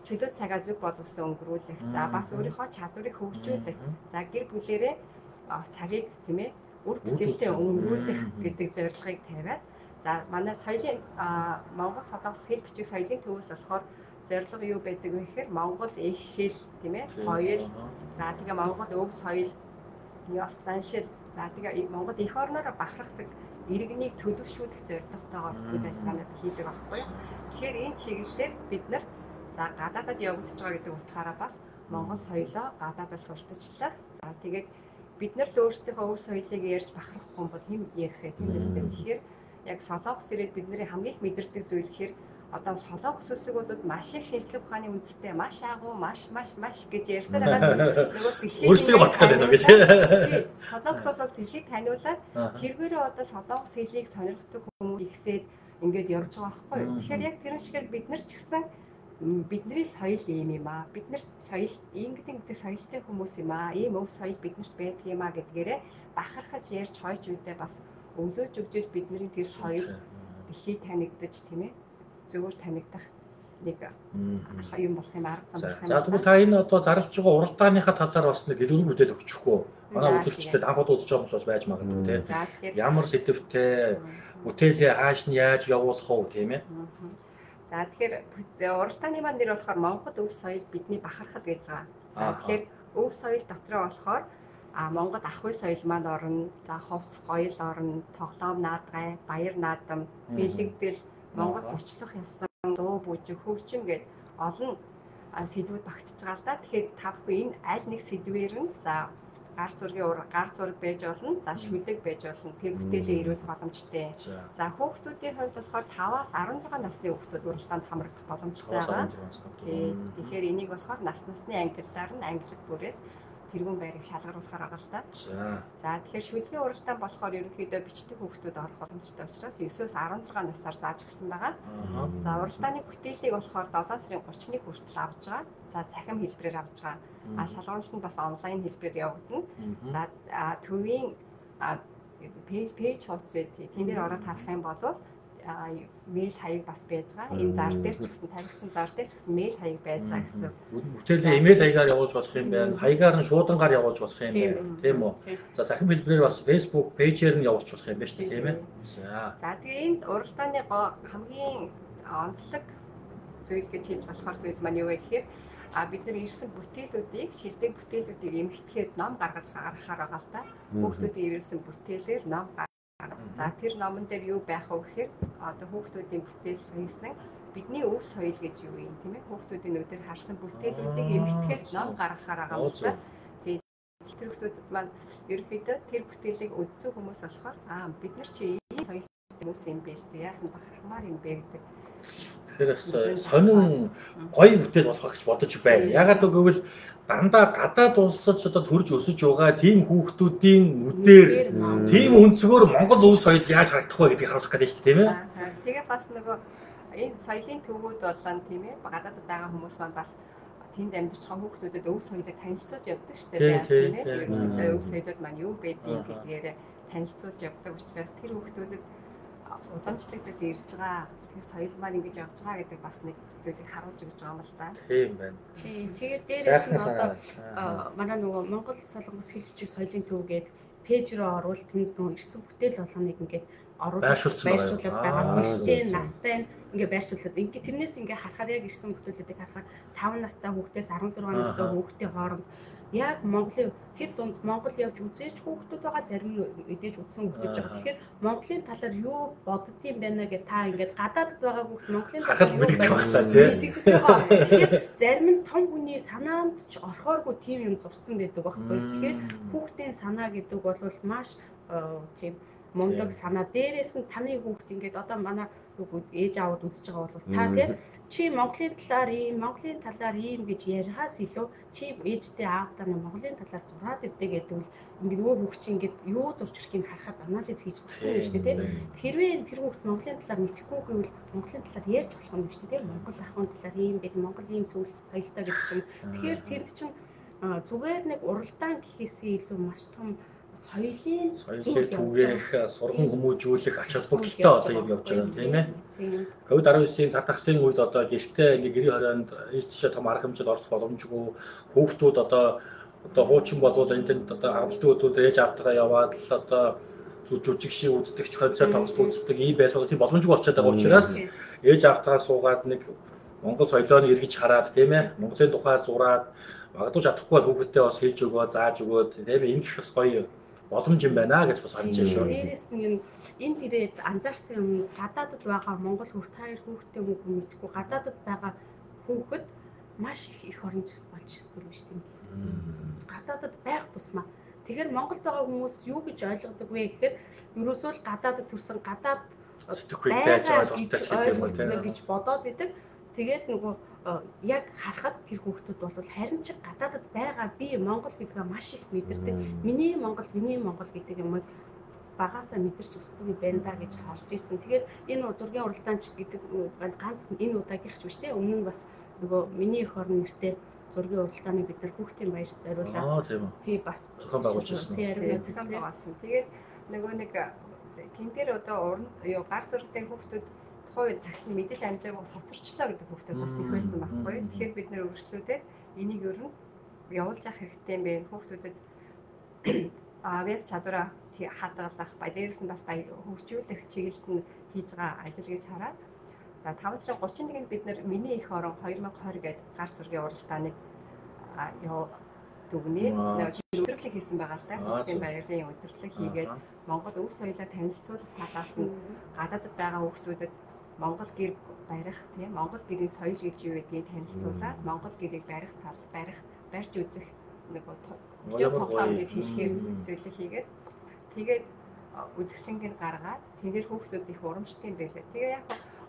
чөлөө цагаа зөв боловсон өнгөрүүлэх, за бас өөрийнхөө чадварыг хөгжүүлэх, за гэр бүлэрээ цагийг тийм ээ үр бүтээлтэй өнгөрүүлэх гэдэг зорилгыг тавиад, за манай соёлын Монгол солонгос хэл бичиг соёлын төвөөс болохоор зорилго юу байдаг вэ гэхээр Монгол эх хэл тийм ээ соёл, за тэгээ Монгол өв соёл, ёс заншил, за тэгээ Монгол эх орноор бахархдаг иргэнийг төлөвшүүлэх зорилготойгоор үйл ажиллагаанууд хийдэг байхгүй юу. Тэгэхээр энэ чиглэлээр бид нар за гадаадад явагдаж байгаа гэдэг утгаараа бас Монгол соёлоо гадаадад сурталчлах, за тэгээд бид нар л өөрсдийнхөө өв соёлыг ярьж бахархахгүй юм бол хэн ярих вэ тийм ээ. Тэгэхээр яг солонгос ирээд бидний хамгийн их мэдэрдэг зүйл гэхээр одоо солонгос үсэг бол маш их шинжлэх ухааны үндэстэй, маш агуу, маш маш маш гэж ярьсаар байгаа нөгөө дэлхийг өөрсдөө бодох гэдэг гэж. Солонгос улс бол дэлхийг таниулаад хэрэгээрээ одоо солонгос хэлийг сонирхдаг хүмүүс ихсээд ингээд явж байгаа байхгүй юу. Тэгэхээр яг тэрэн шигээр бид нар ч гэсэн бидний соёл ийм юм аа. Бид нар соёл ингээд ингээд соёлтой хүмүүс юм аа. Ийм өв соёл биднэрт байдаг юм аа гэдгээрээ бахархаж ярьж хойч үедээ бас өвлөөж өгжиж бидний тэр соёл дэлхийд танигдаж тийм ээ зөвөр танигдах нэг юм болох юм, арга зам болох юм. За тэгвэл та энэ одоо зарлж байгаа уралдааныхаа талаар бас нэг дэлгэрэнгүй мэдээлэл өгчихгүй. Манай үзэгчдэд анх удаа үзэж байгаа хүмүүс бас байж магадгүй тийм. За тэгэхээр ямар сэдвтэй бүтээлээ хааш нь яаж явуулах вэ тийм ээ. За тэгэхээр уралдааны маань нэр болохоор Монгол өв соёл бидний бахархал гэж байгаа. За тэгэхээр өв соёл дотроо болохоор Монгол ахуй соёл маань орно. За хувцс гоёл орно, тоглоом наадгай, баяр наадам, бэлэгдэл, Монгол зочлох ёсон, дуу бүжиг, хөгжим гээд олон сэдвүүд багтж байгаа л да. Тэгэхээр та бүхэн энэ аль нэг сэдвээр нь за гар зургийн гар зураг байж болно, за шүлэг байж болно. Тэр бүтээлээ ирүүлэх боломжтой. За хүүхдүүдийн хувьд болохоор 5-аас 16 насны хүүхдүүд уралдаанд хамрагдах боломжтой байгаа. Тэгэхээр энийг болохоор насны ангиллаар нь ангилал бүрээс тэргүүн байрыг шалгаруулахаар байгаа л да. За тэгэхээр шүлгийн уралдаан болохоор ерөнхийдөө бичдэг хүүхдүүд орох боломжтой учраас 9-өөс 16 насаар зааж өгсөн байгаа. За уралдааны бүтээлийг болохоор 7 сарын 30-ны хүртэл авч байгаа. За цахим хэлбэрээр авч байгаа. А шалгаруулалт нь бас онлайн хэлбэрээр явагдана. За төвийн пэйж хуудас байдаг. Тэн дээр ороод харах юм бол мэйл хаяг бас байж байгаа. Энэ зар дээр ч гэсэн тавигдсан зар дээр ч гэсэн мэйл хаяг байж байгаа гэсэн. Бүтээлийн имэйл хаягаар явуулж болох юм байна. Хаягаар нь шуудангаар явуулж болох юм байна. Тийм үү? За захин хэлбэрээр бас Facebook пэйжээр нь явуулж болох юм байна шүү дээ, тийм ээ. За. За тэгээ энд уралдааны хамгийн онцлог зүйл гэж хэлж болохоор зүйл маань юу вэ гэхээр бид нар ирсэн бүтээлүүдийг, шилдэг бүтээлүүдийг эмхтгэхэд ном гаргаж гаргахаар байгаа л та. Хүүхдүүдийн ирсэн бүтээлээр ном. За тэр номон дээр юу байх вэ гэхээр одоо хүүхдүүдийн бүтээл хийсэн бидний өв соёл гэж юу юм тийм ээ, хүүхдүүдийн нүдээр харсан бүтээлүүдийг эмхтгэхэд ном гаргахаар байгаа юм л да. Тэгээд тэр хүүхдүүдэд маань ерөнхийдөө тэр бүтээлийг үзсэн хүмүүс болохоор бид нар чи ийм соёл хүмүүс юм биш үү, яасан бахархмаар юм бэ гэдэг. Тэгэхээр бас сонин гоё бүтээл болох гэж бодож байна. Ягаад гэвэл дандаа гадаад улсад одоо төрж өсөж байгаа тийм хүүхдүүдийн нүдээр тийм өнцгөр Монгол өв соёл яаж харагдах вэ гэдгийг харуулах гэдэг шүү дээ, тийм ээ. Тэгээ бас нөгөө энэ соёлын төвүүд болон тийм ээ гадаадд байгаа хүмүүс маань бас тэнд амьдарч байгаа хүүхдүүдэд өв соёлыг танилцуулж явдаг шүү дээ, тийм ээ. Ерөнхийдөө өв соёлууд маань юу байдгийг гэдгээрээ танилцуулж явдаг учраас тэр хүүхдүүдэд уламжлагдаж ирж байгаа тэр соёл маань ингэж явж байгаа гэдэг бас нэг зүйлийг харуулж өгч байгаа юм л да. Тийм байна. Тийм. Тэгээд дээрээс нь одоо манай нөгөө Монгол солонгос хэл бичиг соёлын төв гээд пэйж рүү орвол тэнд нөгөө ирсэн бүтээл болгоныг ингээд оруулаад байршуулад байгаа. Биштэй, настай ингээд байршуулад ингээд тэрнээс ингээд харахаар яг ирсэн бүтээлүүдийг харахаар 5 настай хүүхдээс 16 настай хүүхдийн хооронд яг Монголын тэр дунд Монгол явж үзээч хүүхдүүд байгаа, зарим нь мэдээж үзсэн хүүхдүүд байгаа. Тэгэхээр Монголын талаар юу боддгийм байна гэж та ингээд гадаадд байгаа хүүхд Монголын талаар юу мэдэгдэж байгаа. Тэгэхээр зарим нь том хүний санаанд ч орохооргүй тийм юм зурцсан байдаг байхгүй. Тэгэхээр хүүхдийн санаа гэдэг бол маш тийм мундаг санаа. Дээрээс нь таны хүүхд ингээд одоо манай ээж аауд үзэж байгаа бол та тий чи Монголын талаар ийм, Монголын талаар ийм гэж ярихаас илүү чи ээжтэй аавдаа Монголын талаар зураад ирдэг гэдэг бол ингээд нөгөө хүүхд чинь ингээд юу зурч ирэхийг харахад анализ хийж болох юм шүү дээ тий. Хэрвээ тэр хүүхд Монголын талаар мэдэхгүй гэвэл Монголын талаар ярьж болох юм шүү дээ тий. Монгол ахын талаар ийм гэдэг, Монгол ийм зүйл соёлтой гэдэг чинь. Тэгэхээр тэнд чинь зүгээр нэг уралдаан гэхээсээ илүү маш том соёлын соёлыг түгээх, сурган хүмүүжүүлэх ач холбогдолтой одоо юм явж байгаа юм тийм ээ. Ковид-19-ийн цар тахлын үед одоо гэртээ ингээ гэрийн хорионд ийш тийшээ том арга хэмжээд орох боломжгүй хүүхдүүд одоо хуучин болвол энэ тэнд одоо агамлтын өдрүүд ээж аавтайгаа яваад л одоо жүжиг шиг үздэг, концерт тоглолт үздэг ийм байсан тийм боломжгүй болчиход байгаа учраас ээж аавтайгаа суугаад нэг Монгол соёлоо нь эргэж хараад тийм ээ. Монголын тухай зураад магадгүй чадахгүй бол хүүхэдтэй бас хэлж өгөө, зааж өгөөд тийм ээ ингэх бас гоё боломж юм байна гэж бас харж байна шүү. Дээрээс нь энд ирээд анзаарсан юм гадаадд байгаа монгол хүүхд та хоёр хүүхдтэй үг мэдэхгүй гадаадд байгаа хүүхэд маш их их оронч болж төлөв шүү дээ. Гадаадд байх тусмаа. Тэгэхээр Монголд байгаа хүмүүс юу гэж ойлгодог вэ гэхээр ерөөсөө л гадаадд төрсэн гадаад сэтгэхүйтэй ойлголттой ч гэдэг юм уу тийм гэж бодоод идэг. Тэгээд нөгөө яг харахад тэр хүүхдүүд бол харин ч гадаадд байгаа би Монгол гэдгээ маш их мэдэрдэг. Миний Монгол, миний Монгол гэдэг юмыг багасаа мэдэрч өсдөг юм байна да гэж харж ирсэн. Тэгээд энэ зургийн уралдаанч гэдэг ганц энэ удаагийнх ч биш те. Өмнө нь бас нөгөө миний эх орн нэртэй зургийн уралдааныг бид нар хүүхдийн баярт зориулаад. Аа тийм үү. Тий бас зохион байгуулж ирсэн. Тий зохион байгуулсан. Тэгээд нөгөө нэг тэн дээр одоо уран юу гар зураг дээр хүүхдүүд тухайн цагт нь мэдээж амжаагүй хоцорчлоо гэдэг хүүхдүүд бас их байсан байхгүй. Тэгэхээр бид нэр өргөжлүүлээд энийг ер нь явуулж явах хэрэгтэй юм байна. Хүүхдүүдэд авиас чадвараа хадгалах, ба дээрээс нь бас хөгжүүлэх чиглэлд нь хийж байгаа ажил гэж хараад за 5 сарын 31-нд бид нэр миний эх орон 2020 гээд гар зургийн уралдааныг дүгнээд өдөрлөг хийсэн байгаа л да. Хүүхдийн баярын өдөрлөг хийгээд Монгол өв соёлоо танилцуулах талаас нь гадаадд байгаа хүүхдүүдэд Монгол гэр барих тийм Монгол гэрийн соёл гэж юу гэдгийг танилцуулаад Монгол гэрийг барих тал барьж үзэх нэг тоглоом гэж хэлэхээр зүйлийг хийгээд тэгээд үзэсгэлэнг нь гаргаад тэндэр хүүхдүүд их урамштай юм байлээ. Тэгээ яг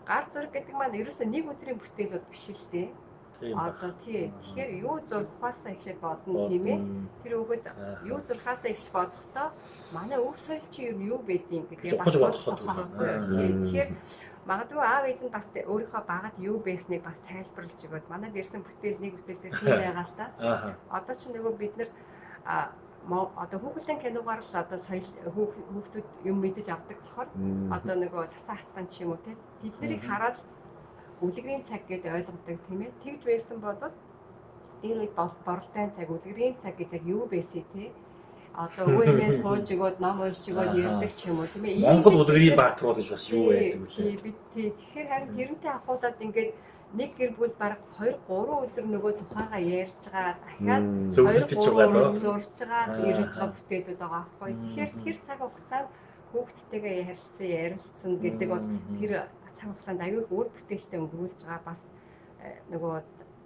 гар зураг гэдэг маань ерөөсөө нэг өдрийн бүтээл бол биш л дээ. Одоо тий. Тэгэхээр юу зурхаасаа эхлээд бодно тийм ээ. Тэр өгөөд юу зурхаасаа эхлэх бодохдоо манай өв соёл чи юу байдгийг гэдгээ бас бодох байхгүй юу. Тий. Тэгэхээр магадгүй аав ээж нь бас өөрийнхөө багад юу байсныг бас тайлбарлаж өгөөд манад ирсэн бүтээл нэг бүтээл дээр тийм байгаа л та. Одоо чи нөгөө бид нар одоо хүүхэлдэйн киногаар л одоо соёл хүүхдүүд юм мэдэж авдаг болохоор одоо нөгөө ласан хатан ч юм уу тий тэднийг хараад үлгэрийн цаг гэдээ ойлгодог тийм ээ. Тэгж байсан бол дээр үед боролтойн цаг, үлгэрийн цаг гэж яг юу байсан тий. Одоо өвөө сууж өгөөд ном уншиж өгөөд ярьдаг ч юм уу тийм ээ. Монгол үлгэрийн бааtruуд гэж бас юу байдаг вэ? Тий бид тий тэгэхээр харин тэрнтэй ахуулаад ингээд нэг гэр бүл баг 2 3 өдөр нөгөө тухайгаа ярьж байгаа дахиад зөвлөдөж байгаа доо зурж байгаа ирж байгаа бүтээлүүд байгаа аахгүй. Тэгэхээр тэр цаг хугацаанд хүүхдтэйгээ харилцан ярилцсан гэдэг бол тэр цаг хугацаанд аюул үр бүтээлтэй өнгөрүүлж байгаа бас нөгөө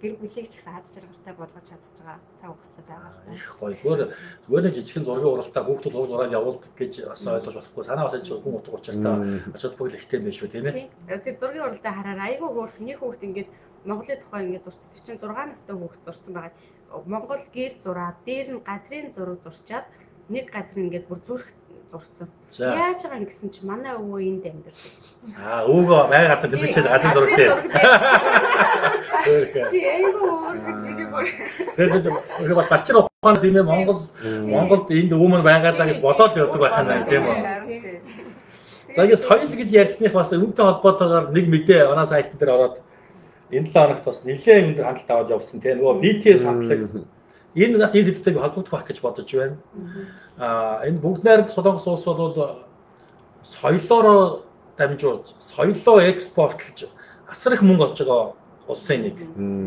гэр бүлийг ч гэсэн аз жаргалтай болгож чадж байгаа цаг хугацаа байгаа л та. Их гоё. Зүгээр нэг жижигхэн зургийн уралдаа хүүхдүүд зураг зураад явуулдаг гэж бас ойлгож болохгүй. Санаа бас энэ гүн утга учиртай ач холбогдол ихтэй юм байна шүү, тийм ээ. Тэр зургийн уралдаа хараар айгүй хөөрх нэг хүүхд ингээд Монголын тухай ингээд зурц чинь 6 настай хүүхд зурцсан байгаа. Монгол гэр зураад дээр нь газрын зураг зурчаад нэг газар нь ингээд бүр зүрх зурцсан. Яаж байгаа юм гэсэн чи манай өвөө энд амьдардаг. Аа, өвгөө бай газар тэмдэглээд газрын зураг дээр. Тий, айгүй хөөрхөн тэрийг бүр. Тэгэхээр бас галчин ухаан тийм ээ Монголд энд өвөө мань байгаалаа гэж бодоод явдаг байх юм байна тийм үү? За ингэ соёл гэж ярьсных бас үүнтэй холбоотойгоор нэг мэдээ манай сайтн дээр ороод энэ 7 хоногт бас нэлээд өндөр хандлт аваад явсан тийм нөгөө BTS хамтлаг. Энэ бас энэ сэдвтэй холбогдох байх гэж бодож байна. Аа энэ бүгд найрамд Солонгос улс бол соёлоороо дамжуулж, соёлоо экспортлж асар их мөнгө олж байгаа улсын нэг.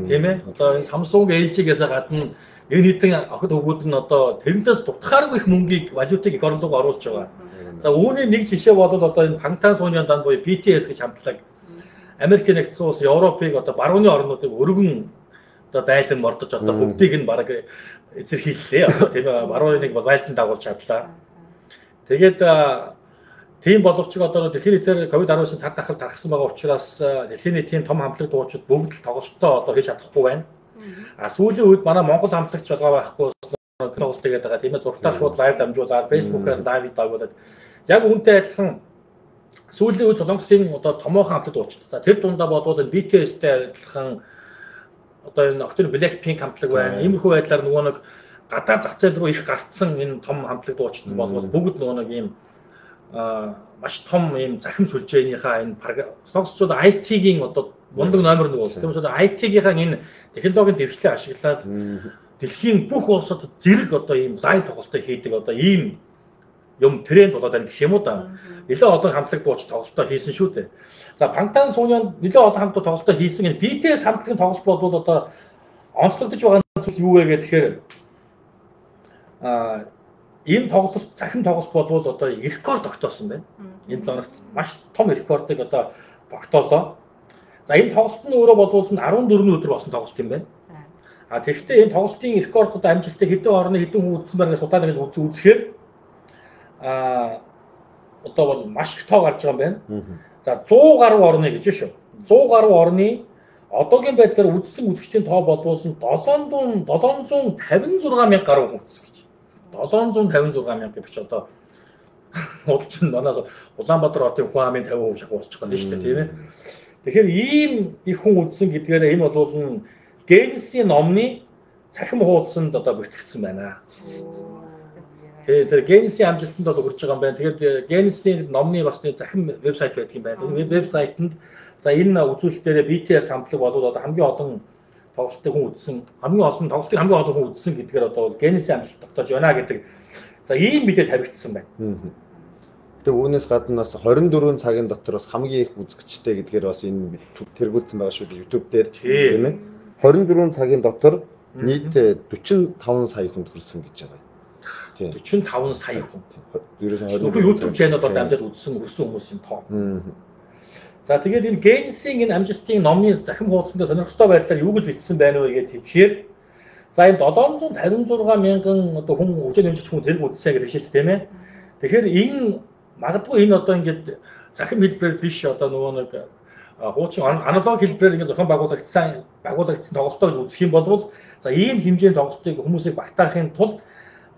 Тийм ээ. Одоо энэ Samsung, LG-гээс гадна энэ хэдэн охид хөвгүүд нь одоо тэрнээс дутхааргүй их мөнгийг, валютыг эх орн руу оруулж байгаа. За үүний нэг жишээ бол одоо энэ Бангтан буюу BTS гэж хамтлаг Америк нэгдсэн улс, Европыг одоо барууны орнуудыг өргөн одоо дайлан мордож одоо бүгдийг нь бараг эзэрхийллээ. Одоо тийм ээ, барууныг бол байлдан дагуулж чадлаа. Тэгээд Тийм боловч одоо дэлхийн нийтээр COVID-19 цар тахал тархсан байгаа учраас дэлхийн нийтийн том хамтлаг дуучид бүгд л тоглолтоо одоо хийж чадахгүй байна. А сүүлийн үед манай Монгол хамтлагч болгоо байхгүй тоглолт хийгээд байгаа. Тийм ээ, зургатаар шууд live дамжуулаад, Facebook-аар live дагуулад яг үүнтэй адилхан сүүлийн үед Солонгосын одоо томоохон хамтлаг дуучид. За тэр дундаа болвол энэ BTS-тэй адилхан одоо энэ октын Blackpink хамтлаг байна. Иймэрхүү байдлаар нөгөө нэг гадаад зах зээл рүү их гарцсан энэ том хамтлаг дуучид болвол бүгд нөгөө нэг ийм маш том ийм захим сүлжээнийхаа энэ Солонгосчууд IT-гийн одоо мундаг номер 1 болсон. Тийм учраас IT-гийнхаа энэ технологийн дэвшлийг ашиглаад дэлхийн бүх улсад зэрэг одоо ийм live тоглолтыг хийдэг одоо ийм юм тренд болоод байна гэх юм уу да. Нэлээд олон хамтлаг дууч тоглолтоо хийсэн шүү дээ. За Бангтан Сонион нэлээд олон хамтлаг тоглолтоо хийсэн энэ BTS хамтлагийн тоглолт болвол одоо онцлогдож байгаа зүйл юу вэ гэхээр энэ тоглолт захим тоглолт болвол одоо рекорд тогтоосон байна. Энэ 7 хоногт маш том рекордыг одоо тогтоолоо. За энэ тоглолт нь өөрөө болвол 14 өдөр болсон тоглолт юм байна. А тэгэхдээ энэ тоглолтын рекорд одоо амжилттай хэдэн орны хэдэн хүн үзсэн байна гэж судлаад ингэж үзэхээр одоо бол маш их тоо гарч байгаа юм байна. За 100 гаруй орны гэж шүү. 100 гаруй орны одоогийн байдлаар үзсэн үзэгчдийн тоо болвол 756 мянга гаруй хүн үзсэн гэж. 756 мянга гэдэг чи одоо худалчин манай Улаанбаатар хотын хүн амын 50% шахуу болчих гоо шүү дээ, тийм ээ. Тэгэхээр ийм их хүн үзсэн гэдгээр энэ бол Геннесийн номны цахим хуудсанд одоо бүртгэгдсэн байна. Тэгээ тэр Геннесийн амжилтанд бол хүрч байгаа юм байна. Тэгээд Геннесийн номны бас нэг захим вебсайт байдаг юм байна. Энэ вебсайтанд за энэ үзүүлэлтээрээ BTS хамтлаг болоод одоо хамгийн олон тоглолтыг хүн үзсэн, хамгийн олон тоглолтыг хамгийн олон хүн үзсэн гэдгээр одоо бол Геннесийн амжилт тогтоож байна гэдэг за ийм мэдээ тавигдсан байна. Тэгээ үүнээс гадна бас 24 цагийн дотор бас хамгийн их үзэгчтэй гэдгээр бас энэ тэргүүлсэн байгаа шүү дээ YouTube дээр, тийм ээ. 24 цагийн дотор нийт 45 сая хүнд хүрсэн гэж байгаа. Тийм. 45 сая хүн. Зөвхөн YouTube channel-оор дамжаад үзсэн хүрсэн хүмүүсийн тоо. За тэгээд энэ Геннесийн энэ амжилтын номны захим хуудсан дээр сонирхолтой байдлаар юу гэж бичсэн байна вэ гэдэг тэгэхээр за энэ 756 мянган одоо хүн хөгжил нэмжиж хүн зэрэг үзсэн гэж хэлж шүү дээ, тийм ээ. Тэгэхээр энэ магадгүй энэ одоо ингээд захим хэлбэрээр биш одоо нөгөө нэг хуучин аналог хэлбэрээр ингээд зохион байгуулагдсан тоглолтоо гэж үзэх юм бол за ийм хэмжээний тоглолтыг хүмүүсийг багтаахын тулд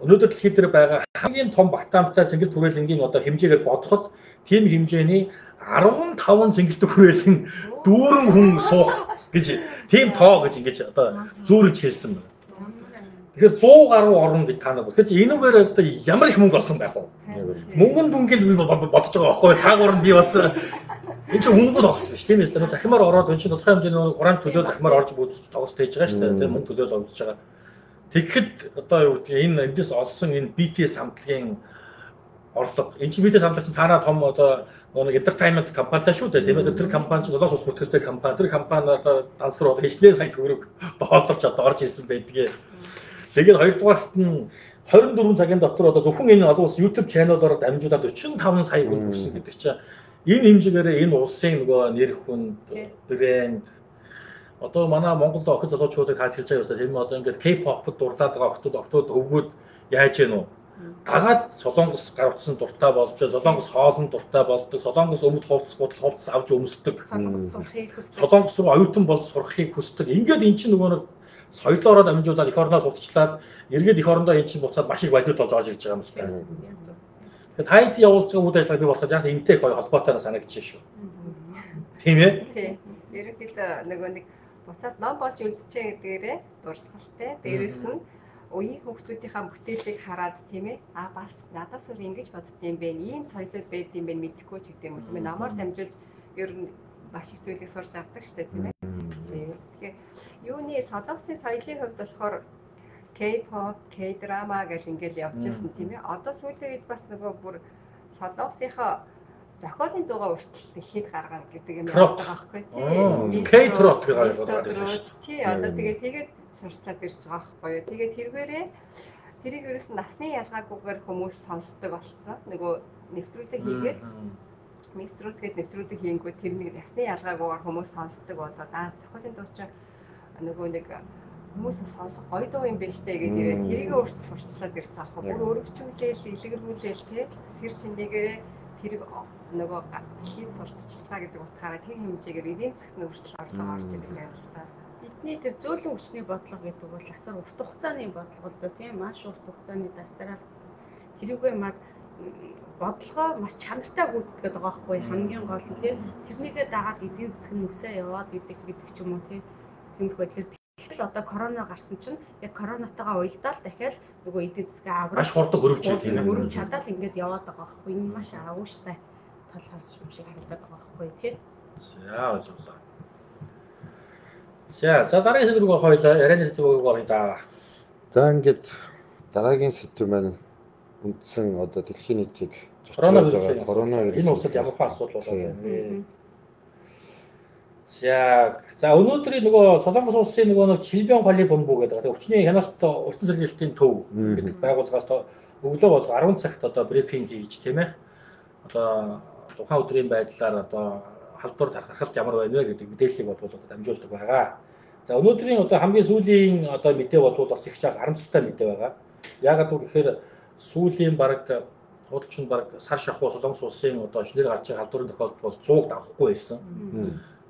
өнөөдөр дэлхийд дээр байгаа хамгийн том багтаамжтай цэнгэл түрээлэнгийн одоо хэмжээгээр бодоход тийм хэмжээний 15 цэнгэлдэг хүрээлэн дүүрэн хүн суух гэж тийм тоо гэж ингэж одоо зүүрлж хэлсэн байна. Тэгэхээр 100 гаруй орн гэж та нар. Тэгэхээр энүүгээр одоо ямар их мөнгө олсон байх вэ? Мөнгөн дүнгээл би бодож байгаа байхгүй. Цаагуур нь би бас энэ чинь үнэгүй тоглолт биш тийм ээ. Захимаар ороод энэ чинь тодорхой хэмжээний хураамж төлөө захимаар орж үзэж тоглолт хийж байгаа шүү дээ. Тийм мөнгө төлөөл орж байгаа. Тэгэхэд одоо юу гэдгийг энэ эндээс олсон энэ BTS хамтлагийн орлого. Энэ чинь BTS хамтлаг чинь цаанаа том одоо нэг entertainment компанитай шүү дээ, тийм ээ. Тэр компани чинь Солонгос улс бүртгэлтэй компани. Тэр компани одоо дансар одоо хичнээн сая төгрөг доллар ч одоо орж ирсэн байдгийг. Тэгээд хоёрдугаарт нь 24 цагийн дотор одоо зөвхөн энэ олон улс YouTube channel-оор дамжуулаад 45 сая хүн хүрсэн гэдэг чинь энэ хэмжээгээр энэ улсын нөгөө нэр хүнд, брэнд одоо манай Монголд охид залуучуудыг тааж хэлж байгаа юм байна. Тийм одоо ингээд K-pop-д дурлаад байгаа охтууд өвгүүд яаж гэнэ үү? Дагаад Солонгос гар утсан дуртай болж, Солонгос хоолнд дуртай болдог, Солонгос өмд хувцас, гудал хувцас авч өмсдөг. Солонгос сурахыг хүсдэг. Солонгос руу оюутан болж сурахыг хүсдэг. Ингээд эн чинь нөгөө нэг соёлоороо дамжуулаад эх орноо судалчлаад эргээд эх орондоо эн чинь буцаад маш их валют болж орж ирж байгаа юм л та. Тэгэхээр та хэд явуулж байгаа үйл ажиллагаа би болоход яасан энтэй их холбоотой санагдчих шүү. Тийм ээ? Тийм. Ерөнхийдөө нөгөө нэг буцаад ном болж үлджээ гэдгээрээ дурсгалтай. Дээрээс нь үеийн хүүхдүүдийнхаа бүтээлийг хараад тийм ээ. А бас надаас өөр ингэж боддсон юм бэ? Ийм соёлууд байд юм бэ мэдэхгүй ч гэдэг юм уу тийм ээ. Номоор дамжуулж ер нь маш их зүйлийг сурч авдаг шүү дээ тийм ээ. Тэгэхээр юуны Солонгосын соёлын хувьд болохоор K-pop, K-drama гэл ингээл явж байсан тийм ээ. Одоо сүүлийн үед бас нөгөө бүр Солонгосынхаа зохиолын дуугаа хүртэл дэлхийд гаргана гэдэг юм яваад байгаа байхгүй тий. K-trot гэж гаргаад байсан шүү дээ. Тий, одоо тэгээд сурчлаад ирж байгаа байхгүй юу. Тэгээд тэргээрээ тэрийг ерөөс нь насны ялгаагүйгээр хүмүүс сонсдог болцсон. Нөгөө нэвтрүүлэг хийгээд микстрүүд гээд нэвтрүүлэг хийнгүү тэр нэг насны ялгаагүйгээр хүмүүс сонсдог болоод зохиолын дуу чинь нөгөө нэг хүмүүс сонсох гоё дуу юм биш үү гэж ирээд тэрийг өөртөө сурчлаад ирж байгаа байхгүй. Бүр өргөжүүлээл, илгэрмүүлээл тий. Тэр чинийгээрээ тэрийг нөгөө дэлхийд сурталчилж байгаа гэдэг утгаараа тэр хэмжээгээр эдийн засагт нь өөрчлөлт орлого орж ирэх юм л та. Бидний тэр зөөлөн хүчний бодлого гэдэг бол асар урт хугацааны бодлого л доо тийм маш урт хугацааны дастараад тэрүүгээ мар бодлогоо маш чанартай гүйцэтгээд байгаа байхгүй хамгийн гол нь тийм тэрнийгээ дагаад эдийн засаг нь өсөө яваад идэх гэдэг ч юм уу тийм тиймэрхүү байдлаар. Тэгтэл одоо корона гарсан чинь яг коронатойгоо уялдаал дахиад нөгөө эдийн засгаа аврах маш хурдан хөрвж тийм хөрвж чадаал ингээд яваад байгаа байхгүй. Энэ маш агууштай тал харж юм шиг харагдаад байгаа байхгүй тий. За ойлголоо. За дараагийн сэдв рүү хоёлаа ярианы сэдв рүү оръё да. За ингээд дараагийн сэдв маань үндсэн одоо дэлхийн нийтийг зочроод байгаа коронавирус. Энэ улсад ямар хон асуудал болоод байна вэ? За өнөөдрийн нөгөө Солонгос улсын нөгөө нэг Чилбион Коли бомбу гэдэг өвчний хяналт өртөн сэргийлтийн төв гэдэг байгууллагаас өглөө болго 10 цагт одоо брифинг хийж тийм ээ. Одоо тухайн өдрийн байдлаар одоо халдвар тархалт ямар байна вэ гэдэг мэдээллийг бол одоо дамжуулдаг байгаа. За өнөөдрийн одоо хамгийн сүүлийн одоо мэдээ бол бас их жаах харамсалтай мэдээ байгаа. Яагаад гэвэл гэхээр сүүлийн бараг худалчин бараг сар шахуу Солонгос улсын одоо шинээр гарч байгаа халдварын тохиолдол бол 100-г давхгүй байсан.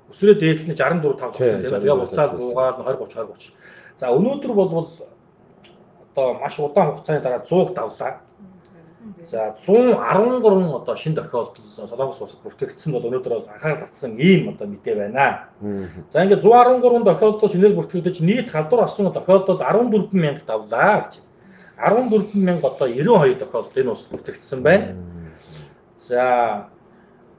Өсвөрөө дээдлэн 64 5 болсон тийм ээ. Тэгээ буцаад буугаад 20 30 20 30. За өнөөдөр бол одоо маш удаан хугацааны дараа 100-г давлаа. За 113 одоо шинэ тохиолдол Солонгос улсад бүртгэгдсэн бол өнөөдөр бол анхаарал татсан ийм одоо мэдээ байна. За ингээд 113 тохиолдол шинээр бүртгэгдэж нийт халдвар авсан тохиолдол 14,000 давлаа гэж. 14,000 одоо 92 тохиолдол энэ улсад бүртгэгдсэн байна. За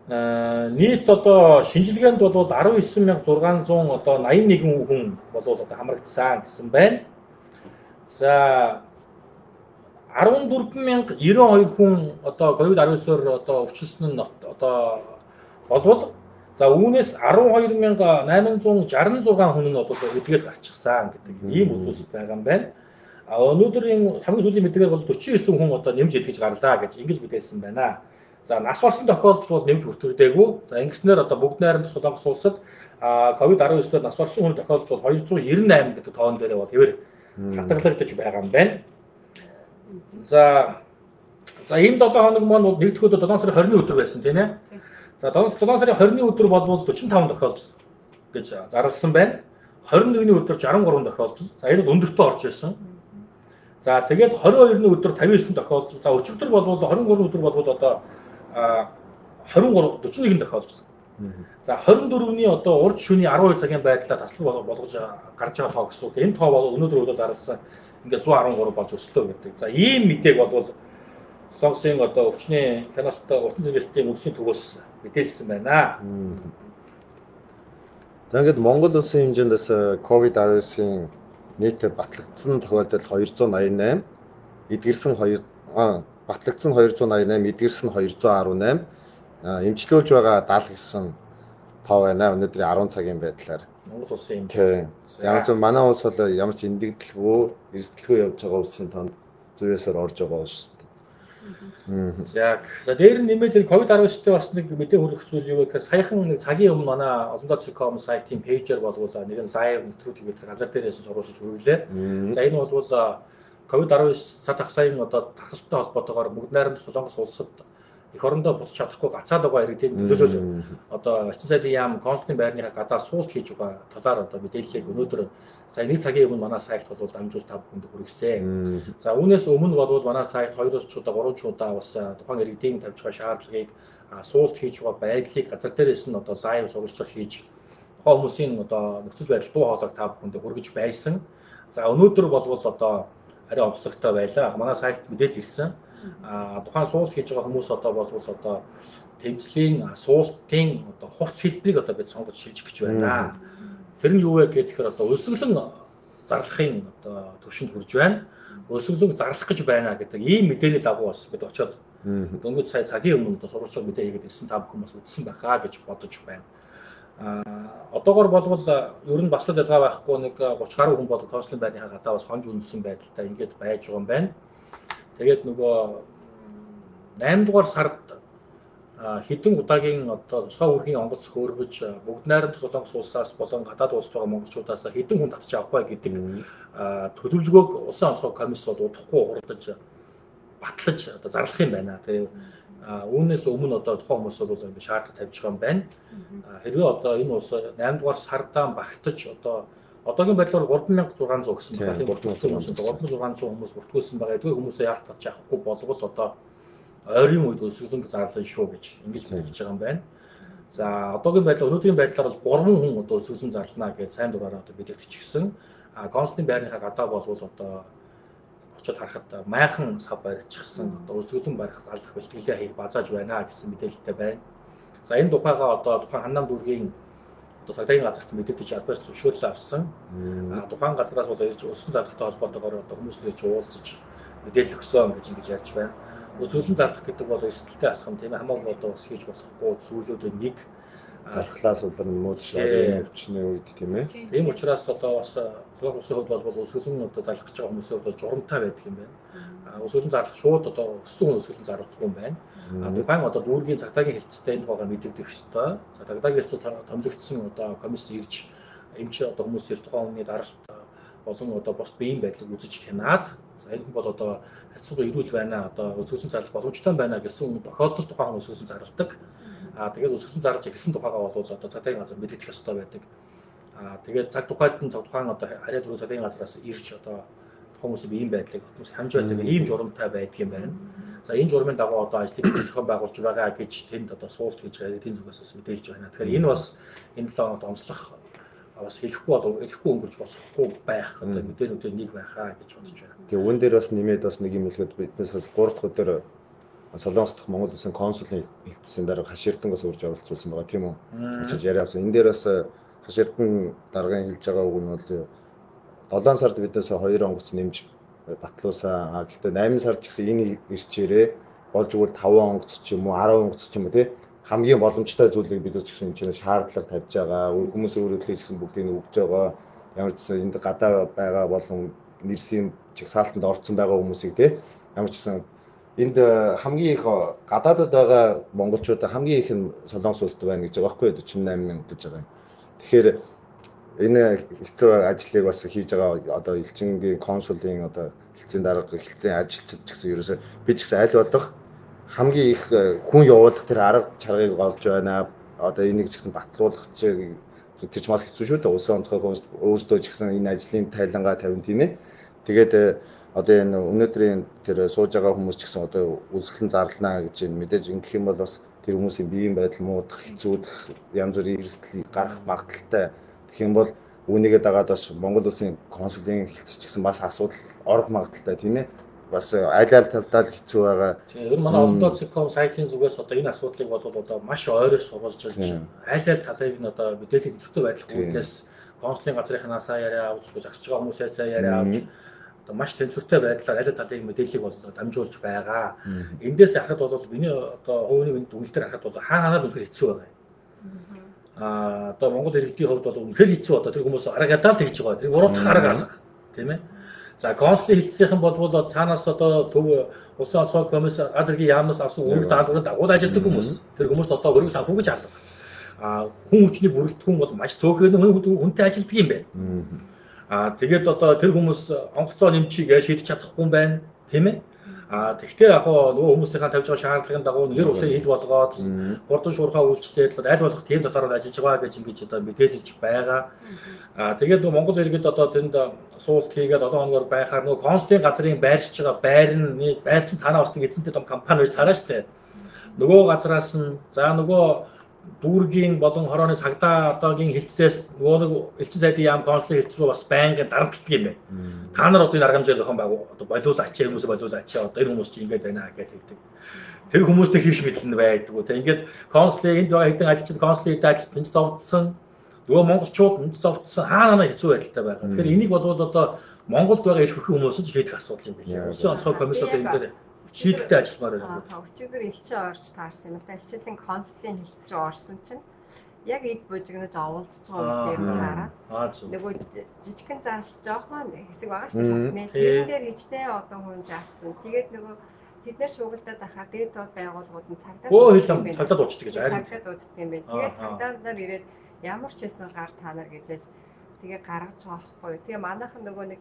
нийт одоо шинжилгээнд бол 19600 одоо 81 хүн болвол одоо хамрагдсан гэсэн байна. За 14092 хүн одоо COVID-19-оор одоо өвчлсөн нь одоо болвол за үүнээс 12866 хүн нь одоо эдгээд гарчихсан гэдэг ийм үзүүлэлт байгаа юм байна. А өнөөдрийн хамгийн сүүлийн мэдээгээр бол 49 хүн одоо нэмж эдгэж гарлаа гэж ингэж мэдээлсэн байна. За нас барсан тохиолдол бол нэмж бүртгэгдээгүй. За ингэснээр одоо бүгд найрамдах Солонгос улсад COVID-19-ээр нас барсан хүний тохиолдол бол 298 гэдэг тоон дээрээ бол хэвээр хатгалагдаж байгаа юм байна. За энэ 7 хоног маань бол нэг дэх өдөр 7 сарын 20-ны өдөр байсан тийм ээ. За 7 сарын 20-ны өдөр бол 45 тохиолдол гэж зарласан байна. 21-ний өдөр 63 тохиолдол. За энэ бол өндөртөө орж ирсэн. За тэгээд 22-ны өдөр 59 тохиолдол. За өчигдөр бол 23 өдөр бол одоо 23 41 тохиолдол. За 24-ний одоо урд шөнийн 12 цагийн байдлаар таслаг болгож гарч байгаа тоо гэсэн үг. Энэ тоо бол өнөөдөр өглөө зарласан ингээд 113 болж өслөө гэдэг. За ийм мэдээг бол Солонгосын одоо өвчний хяналт уртын сэргийлтийн үндэсний төвөөс мэдээлсэн байна. За ингээд Монгол улсын хэмжээнд бас COVID-19-ийн нийт батлагдсан тохиолдол 288, эдгэрсэн 2 батлагдсан 288, эдгэрсэн 218, эмчлүүлж байгаа 70 гэсэн тоо байна. Өнөөдрийн 10 цагийн байдлаар. Монгол улсын юм. Тийм. Ямар ч манай улс бол ямар ч эндэгдэлгүй, эрсдэлгүй явж байгаа улсын тоонд зүйсээр орж байгаа улс. За дээр нь нэмээд энэ COVID-19-тэй бас нэг мэдээ хүргэх зүйл юу вэ гэхээр саяхан нэг цагийн өмнө манай olon.com сайтын пэйжээр болвол нэгэн лайв нэвтрүүлэг бид газар дээрээс сурвалжиж хүргэлээ. За энэ бол COVID-19 цад тахлын одоо тархалтай холбоотойгоор бүгд найрамдах Солонгос улсад эх орондоо буцаж чадахгүй гацаад байгаа иргэдийн төлөөлөл одоо орчин сайдын яам консулын байрныхаа гадаа суулт хийж байгаа талаар одоо мэдээллийг өнөөдөр сая нэг цагийн өмнө манай сайт бол дамжуулж та бүхэнд хүргэсэн. За үүнээс өмнө бол манай сайт 2-оос ч удаа 3 ч удаа бас тухайн иргэдийн тавьж байгаа шаардлагыг суулт хийж байгаа байдлыг газар дээрээс нь одоо лайв сурвалжлага хийж тухайн хүмүүсийн одоо нөхцөл байдал дуу хоолойг та бүхэнд хүргэж байсан. За өнөөдөр бол одоо арай онцлогтой байлаа. Манай сайт мэдээлэл ирсэн. Тухайн суулт хийж байгаа хүмүүс одоо болвол одоо тэмцлийн суултын одоо хурц хэлбэрийг одоо бид сонгож шилжих гэж байна. Тэр нь юу вэ гэхээр одоо өлсгөлөн зарлахын одоо төвшөнд хүрж байна. Өлсгөлөн зарлах гэж байна гэдэг ийм мэдээлэл дагуу бас бид очиод дөнгөж сая цагийн өмнө одоо сурвалжлага мэдээ хийгээд ирсэн та бүхэн бас үзсэн байхаа гэж бодож байна. Одоогор болвол ер нь бас л ялгаа байхгүй нэг 30 гаруй хүн бол консулын байрныхаа гадаа бас хонж үндэсэн байдалтай ингээд байж байгаа юм байна. Тэгээд нөгөө 8 дугаар сард хэдэн удаагийн одоо тусгай үүргийн онгоц хөөргөж бүгд найрамдах Солонгос улсаас болон гадаад улсад байгаа монголчуудаас хэдэн хүн татж авах вэ гэдэг төлөвлөгөөг улсын онцгой комисс бол удахгүй хуралдаж батлаж одоо зарлах юм байна. Тэгээ үүнээс өмнө одоо тухайн хүмүүс бол ингэ шаардлага тавьж байгаа юм байна. Хэрвээ одоо энэ улс 8 дугаар сардаа багтаж одоо одоогийн байдлаар 3600 гэсэн байна. 3600 хүмүүс бүртгүүлсэн байгаа. Эдгээр хүмүүсээ яалтаж авахгүй болвол одоо ойрын үед өсвөлөнг зарлана шүү гэж ингэж мэдэж байгаа юм байна. За одоогийн байдлаар өнөөдрийн байдлаар бол 3 хүн одоо өсвөлөн зарлана гэж сайн дураараа одоо мэдэгдчихсэн. А консулын байрныхаа гадаа болвол одоо очиод харахад майхан сав барьчихсан одоо өсвөлөн барих зарлах бэлтгэлээ хийх базааж байна гэсэн мэдээлэлтэй байна. За энэ тухайгаа одоо тухайн Ханнам дүүргийн одоо цагдаагийн газарт мэдэгдэж албаар зөвшөөрлөө авсан. Тухайн газраас бол ирж өссөн зарлахтай холбоотойгоор одоо хүмүүс нэрж уулзаж мэдээлэл өгсөн гэж ингэж ярьж байна. Өсвөлөн зарлах гэдэг бол эрсдэлтэй алхам тийм ээ, хамаагүй одоо бас хийж болохгүй зүйлүүдийн нэг. Дархлаас улам мууч энэ өвчний үед тийм ээ. Тийм учраас одоо бас зураг усын хувьд бол өсвөлөн одоо зарлах гэж байгаа хүмүүсийн хувьд бол журамтай байдаг юм байна. Өсвөлөн зарлах шууд одоо өссөн хүн өсвөлөн зарлахгүй юм байна. Тухайн одоо дүүргийн цагдаагийн хэлцтэй энэ тухайгаа мэдэгдэх ёстой. За цагдаагийн хэлцээ томилогдсон одоо комисс ирж эмч одоо хүмүүс ирж тухайн хүний даралт болон одоо бус биеийн байдлыг үзэж хянаад за энэ хүн бол одоо харьцангуй эрүүл байна, одоо өсвөлөн зарлах боломжтой байна гэсэн тохиолдолд тухайн хүн өсвөлөн зарладаг. Тэгээд өсвөлөн зарлаж эхэлсэн тухайгаа бол одоо цагдаагийн газар мэдэгдэх ёстой байдаг. Тэгээд цаг тухайд нь тухайн одоо харьяа дөрөв цагдаагийн газраас ирж одоо тухайн хүмүүсийн биеийн байдлыг хямж байдаг ийм журамтай байдаг юм байна. За энэ журмын дагуу одоо ажлыг зохион байгуулж байгаа гэж тэнд одоо суулт хийж байгаа эдийн зүгээс бас мэдээлж байна. Тэгэхээр энэ бас энэ 7 хоногт онцлох бас хэлэхгүй одоо хэлэхгүй өнгөрч болохгүй байх одоо мэдээнүүдийн нэг байхаа гэж бодож байна. Тэгээ үүн дээр бас нэмээд бас нэг юм хэлэхэд биднээс бас 3 дахь өдөр Солонгос дахь Монгол улсын консулын хэлтсийн дарга Хаширдан бас урьж оролцуулсан байгаа тийм үү? Очиж яриа авсан. Энэ дээр бас Хаширдан даргын хэлж байгаа үг нь бол 7 сард биднээс 2 онгоц нэмж батлуулсан. Гэхдээ 8 сард ч гэсэн энэ ирчээрээ болж өгвөл 5 онгоц ч юм уу 10 онгоц ч юм уу тий хамгийн боломжтой зүйлийг бид ч гэсэн энэ шаардлага тавьж байгаа. Хүмүүс өөрөглөө ч гэсэн бүгдийг нь өгж байгаа. Ямар ч гэсэн энд гадаа байгаа болон нэрсийн чагсаалтанд орцсон байгаа хүмүүсийг тий ямар ч гэсэн энд хамгийн их гадаадад байгаа монголчууд хамгийн их нь Солонгос улсад байна гэж байгаа байхгүй 48 мянга гэж байгаа юм. Тэгэхээр энэ хэцүү ажлыг бас хийж байгаа одоо элчингийн консулын одоо хэлцээний дарга хэлцээний ажилчид ч гэсэн ерөөсөө би ч гэсэн аль болох хамгийн их хүн явуулах тэр арга чаргыг олж байна. Одоо энийг ч гэсэн батлуулах чи тэр ч маш хэцүү шүү дээ. Улсын онцгой хүмүүс өөрсдөө ч гэсэн энэ ажлын тайлангаа тавина тийм ээ. Тэгээд одоо энэ өнөөдрийн тэр сууж байгаа хүмүүс ч гэсэн одоо үзэсгэлэн зарлана гэж энэ мэдээж ингэх юм бол бас тэр хүмүүсийн биеийн байдал муудах, хэцүүдэх, янз бүрийн эрсдэл гарах магадлалтай. Тэгэх юм бол үүнийгээ дагаад бас Монгол улсын консулын хэлц ч гэсэн бас асуудал орох магадлалтай тийм ээ. Бас аль аль талдаа л хэцүү байгаа. Тийм, ер нь манай олон.com сайтын зүгээс одоо энэ асуудлыг бол одоо маш ойроос сурвалжилж аль аль талыг нь одоо мэдээллийн зөрчил байдлах үүднээс консулын газрынхнаасаа яриа авч, загсаж байгаа хүмүүсээсээ яриа авч одоо маш тэнцвэртэй байдлаар аль аль талын мэдээллийг бол дамжуулж байгаа. Эндээс харахад бол миний одоо хувийн мэнд дүгнэлтээр харахад бол хаа ханаа л үнэхээр хэцүү байгаа юм. Одоо Монгол иргэдийн хувьд бол үнэхээр хэцүү одоо тэр хүмүүс арга ядаа л тэгж байгаа. Тэр буруутгах арга алга тийм ээ. За консулын хэлцээхэн болвол цаанаас одоо төв улсын онцгой комисс гад хэргийн яамнаас авсан үүрэг даалгаврын дагуу ажилладаг хүмүүс. Тэр хүмүүст одоо хөрөнгө санхүү гэж алга. Хүн хүчний бүрэлдэхүүн бол маш цөөхөн хүнтэй ажилладаг юм байна. Тэгээд одоо тэр хүмүүс онгоцоо нэмчийг шийдэж чадахгүй юм байна, тийм ээ. Тэгвэл яг нөгөө хүмүүсийн тавьж байгаа шаардлагын дагуу нэр усын хил болгоод хурдан шуурхаа үйлчлээд аль болох тийм талаар ажиллаж байгаа гэж ингэж одоо мэдээлж байгаа. Тэгээд нөгөө Монгол иргэд одоо тэнд суулт хийгээд 7 хоногор байхаар нөгөө консулын газрын байршиж байгаа байр нь байр чинь цаанаа бас нэг эзэнтэй том компани байж тараа штэ. Нөгөө газраас нь за нөгөө дүүргийн болон хорооны цагдаа одоогийн хэлцээс нөгөө нэг элчин сайдын яам консулын хэлц рүү бас байнгын дарамтлагдаг юм байна. Та нар одоо энэ арга хэмжээ зохион байгуу одоо болиулаач хүмүүсээ болиулаач одоо энэ хүмүүс чи ингэж байна гэж хэлдэг. Тэр хүмүүстэй хэрэг мэдэл нь байдгүй. Тэг ингээд консулын энд байгаа хэдэн ажилчид консулын эд ажилчид энд зовдсон. Нөгөө монголчууд энд зовдсон. Хаа ханаа хэцүү байдалтай байгаа. Тэгэхээр энийг болвол одоо Монголд байгаа эрх бүхэн хүмүүс ч хийх асуудал юм билээ. Улсын онцгой комисс одоо энэ дээр шийдэлтэй ажилламаар байна. Өчигдөр элчин орж таарсан юм л да. Элчилийн консулын хэлц рүү орсон чинь яг эд бужигнаж оволцож байгаа юм хараад. Нөгөө жижигхэн заал жоохон хэсэг байгаа шүү дээ шатны. Тэрэн дээр хичнээн олон хүн жаатсан. Тэгээд нөгөө тэд нар шуугилдаад ахаар дээд тод байгууллагууд нь цагдаа цагдаад уучдаг гэж харин. Цагдаад ууддаг юм байна. Тэгээд цагдаа нар ирээд ямар ч байсан гар та нар гэж Тэгээ гаргаж байгаа байхгүй. Тэгээ манайхан нөгөө нэг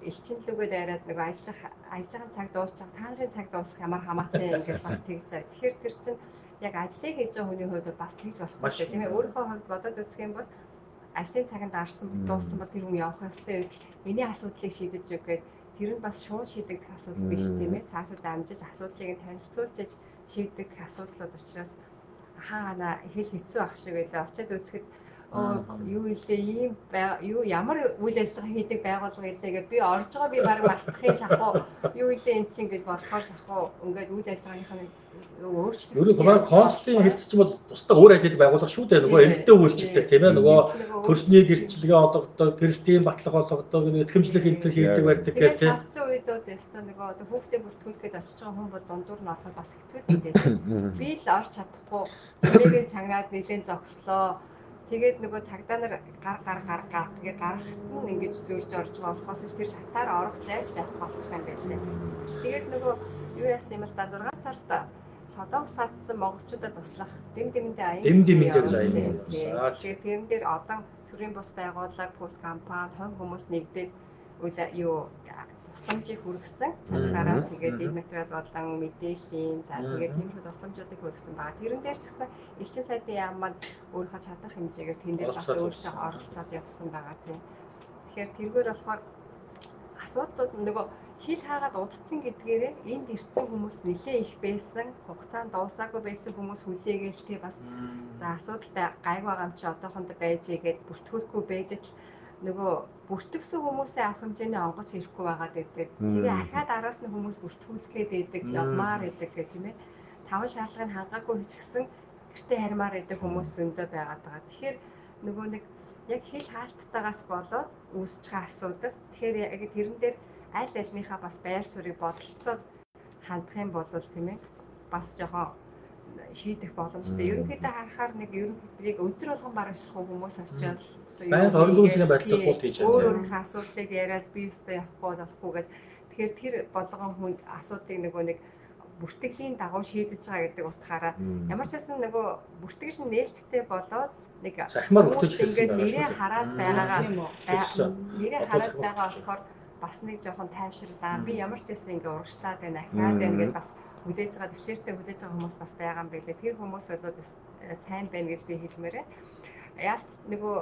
элчинлүүгээ дайраад нөгөө ажлын цаг дуусчих, та нарын цаг дуусах ямар хамаатай юм гэж бас тэгж байгаа. Тэгэхээр тэр чинь яг ажлыг хийж байгаа хүний хувьд бол бас тэгж болохгүй шүү, тийм ээ. Өөрийнхөө хувьд бодоод үзэх юм бол ажлын цагт дарсан дууссан бол тэр хүн явах ёстой үед миний асуудлыг шийдэж өг гээд тэр нь бас шууд шийдэгдэх асуудал биш, тийм ээ. Цаашаа дамжиж асуудлыг танилцуулж шийдэгдэх асуудлууд учраас хаана хэл хэцүү ах шиг байлаа. Очиад үзэхэд юу илээ ийм юу ямар үйл ажиллагаа хийдэг байгууллага илээ гэж би орж байгаа би баг мартахын шахуу юу илээ эн чинь гэж бодохоор шахуу ингээд үйл ажиллагааных нь өөрчлөлт. Ер нь манай консулын хэлц чинь бол тусдаа өөр ажил хийдэг байгууллага шүү дээ. Нөгөө эрэлтээ үйлчлдэг, тийм ээ. Нөгөө төрсний гэрчлэгээ олгодог, гэрэлтийн баталгаа олгодог, итгэмжлэх энэ төр хийдэг байдаг гэх тийм. Савцсан үед бол ёстой нөгөө одоо хүүхдээ бүртгүүлэх гээд очиж байгаа хүн бол дундуур нь ороход бас хэцүү дээ. Би л орч чадахгүй чимээгээ чагнаад нэлээд зогслоо. Тэгээд нөгөө цагдаа нар гар гар гар гар гээ гарахт нь ингэж зөрж орж байгаа болохоос ч тэр шатаар орох зайж байхгүй болчих юм байлээ. Тэгээд нөгөө юу яасан юм л да 6 сард Солонгос саадсан монголчуудад туслах дэм дэмэндээ аян. Дэм дэмэндээ гэж аян. Тэгээд тэрэн дээр олон төрийн бус байгууллага, пус компани, том хүмүүс нэгдээд юу тусламжийг хүргэсэн. Чадхаараа тэгээд эд материал болон мэдээллийн за тэгээд тиймэрхүү тусламжуудыг хүргэсэн байгаа. Тэрэн дээр ч гэсэн элчин сайдын яам маань өөрийнхөө чадах хэмжээгээр тэн дээр бас өөрсдөө оролцоод явсан байгаа тийм. Тэгэхээр тэргээр болохоор асуудлууд нөгөө хил хаагаад удцсан гэдгээрээ энд ирсэн хүмүүс нэлээ их байсан, хугацаанд дуусаагүй байсан хүмүүс хүлээгээл тий бас за асуудалтай гайг байгаа юм чи одоохондоо байж игээд бүртгүүлэхгүй байж л нөгөө бүртгэсэн хүмүүсээ авах хэмжээний онгоц ирэхгүй байгаад байдаг. Тэгээ ахаад араас нь хүмүүс бүртгүүлэх гээд байдаг, явмаар байдаг гэх тийм ээ. Таван шаардлагыг хангаагүй хийчихсэн гэртээ харимаар байдаг хүмүүс зөндөө байгаад байгаа. Тэгэхээр нөгөө нэг яг хил хаалттайгаас болоод үүсэж байгаа асуудал. Тэгэхээр яг тэрэн дээр аль альныхаа бас байр суурийг бодолцоод хандах юм бол тийм ээ бас жоохон шийдэх боломжтой. Ерөнхийдөө харахаар нэг ерөнхийдөө өдөр болгон бараг шахуу хүмүүс очиод байнга 24 цагийн байдлаар суулт хийж байна. Өөр өөрийнхөө асуудлыг яриад би өстө явахгүй болохгүй гэж. Тэгэхээр тэр болгон хүнд асуудлыг нөгөө нэг бүртгэлийн дагуу шийдэж байгаа гэдэг утгаараа ямар ч байсан нөгөө бүртгэл нь нээлттэй болоод нэг захимаар бүртгэж ингээд нэрээ хараад байгаагаа нэрээ хараад байгаа болохоор бас нэг жоохон тайвширлаа. Би ямар ч байсан ингээ урагшлаад байна, ахиад байна гэдээ бас хүлээж байгаа төвчээртэй хүлээж байгаа хүмүүс бас байгаа юм билээ. Тэр хүмүүс бол сайн байна гэж би хэлмээрээ. Яалт нөгөө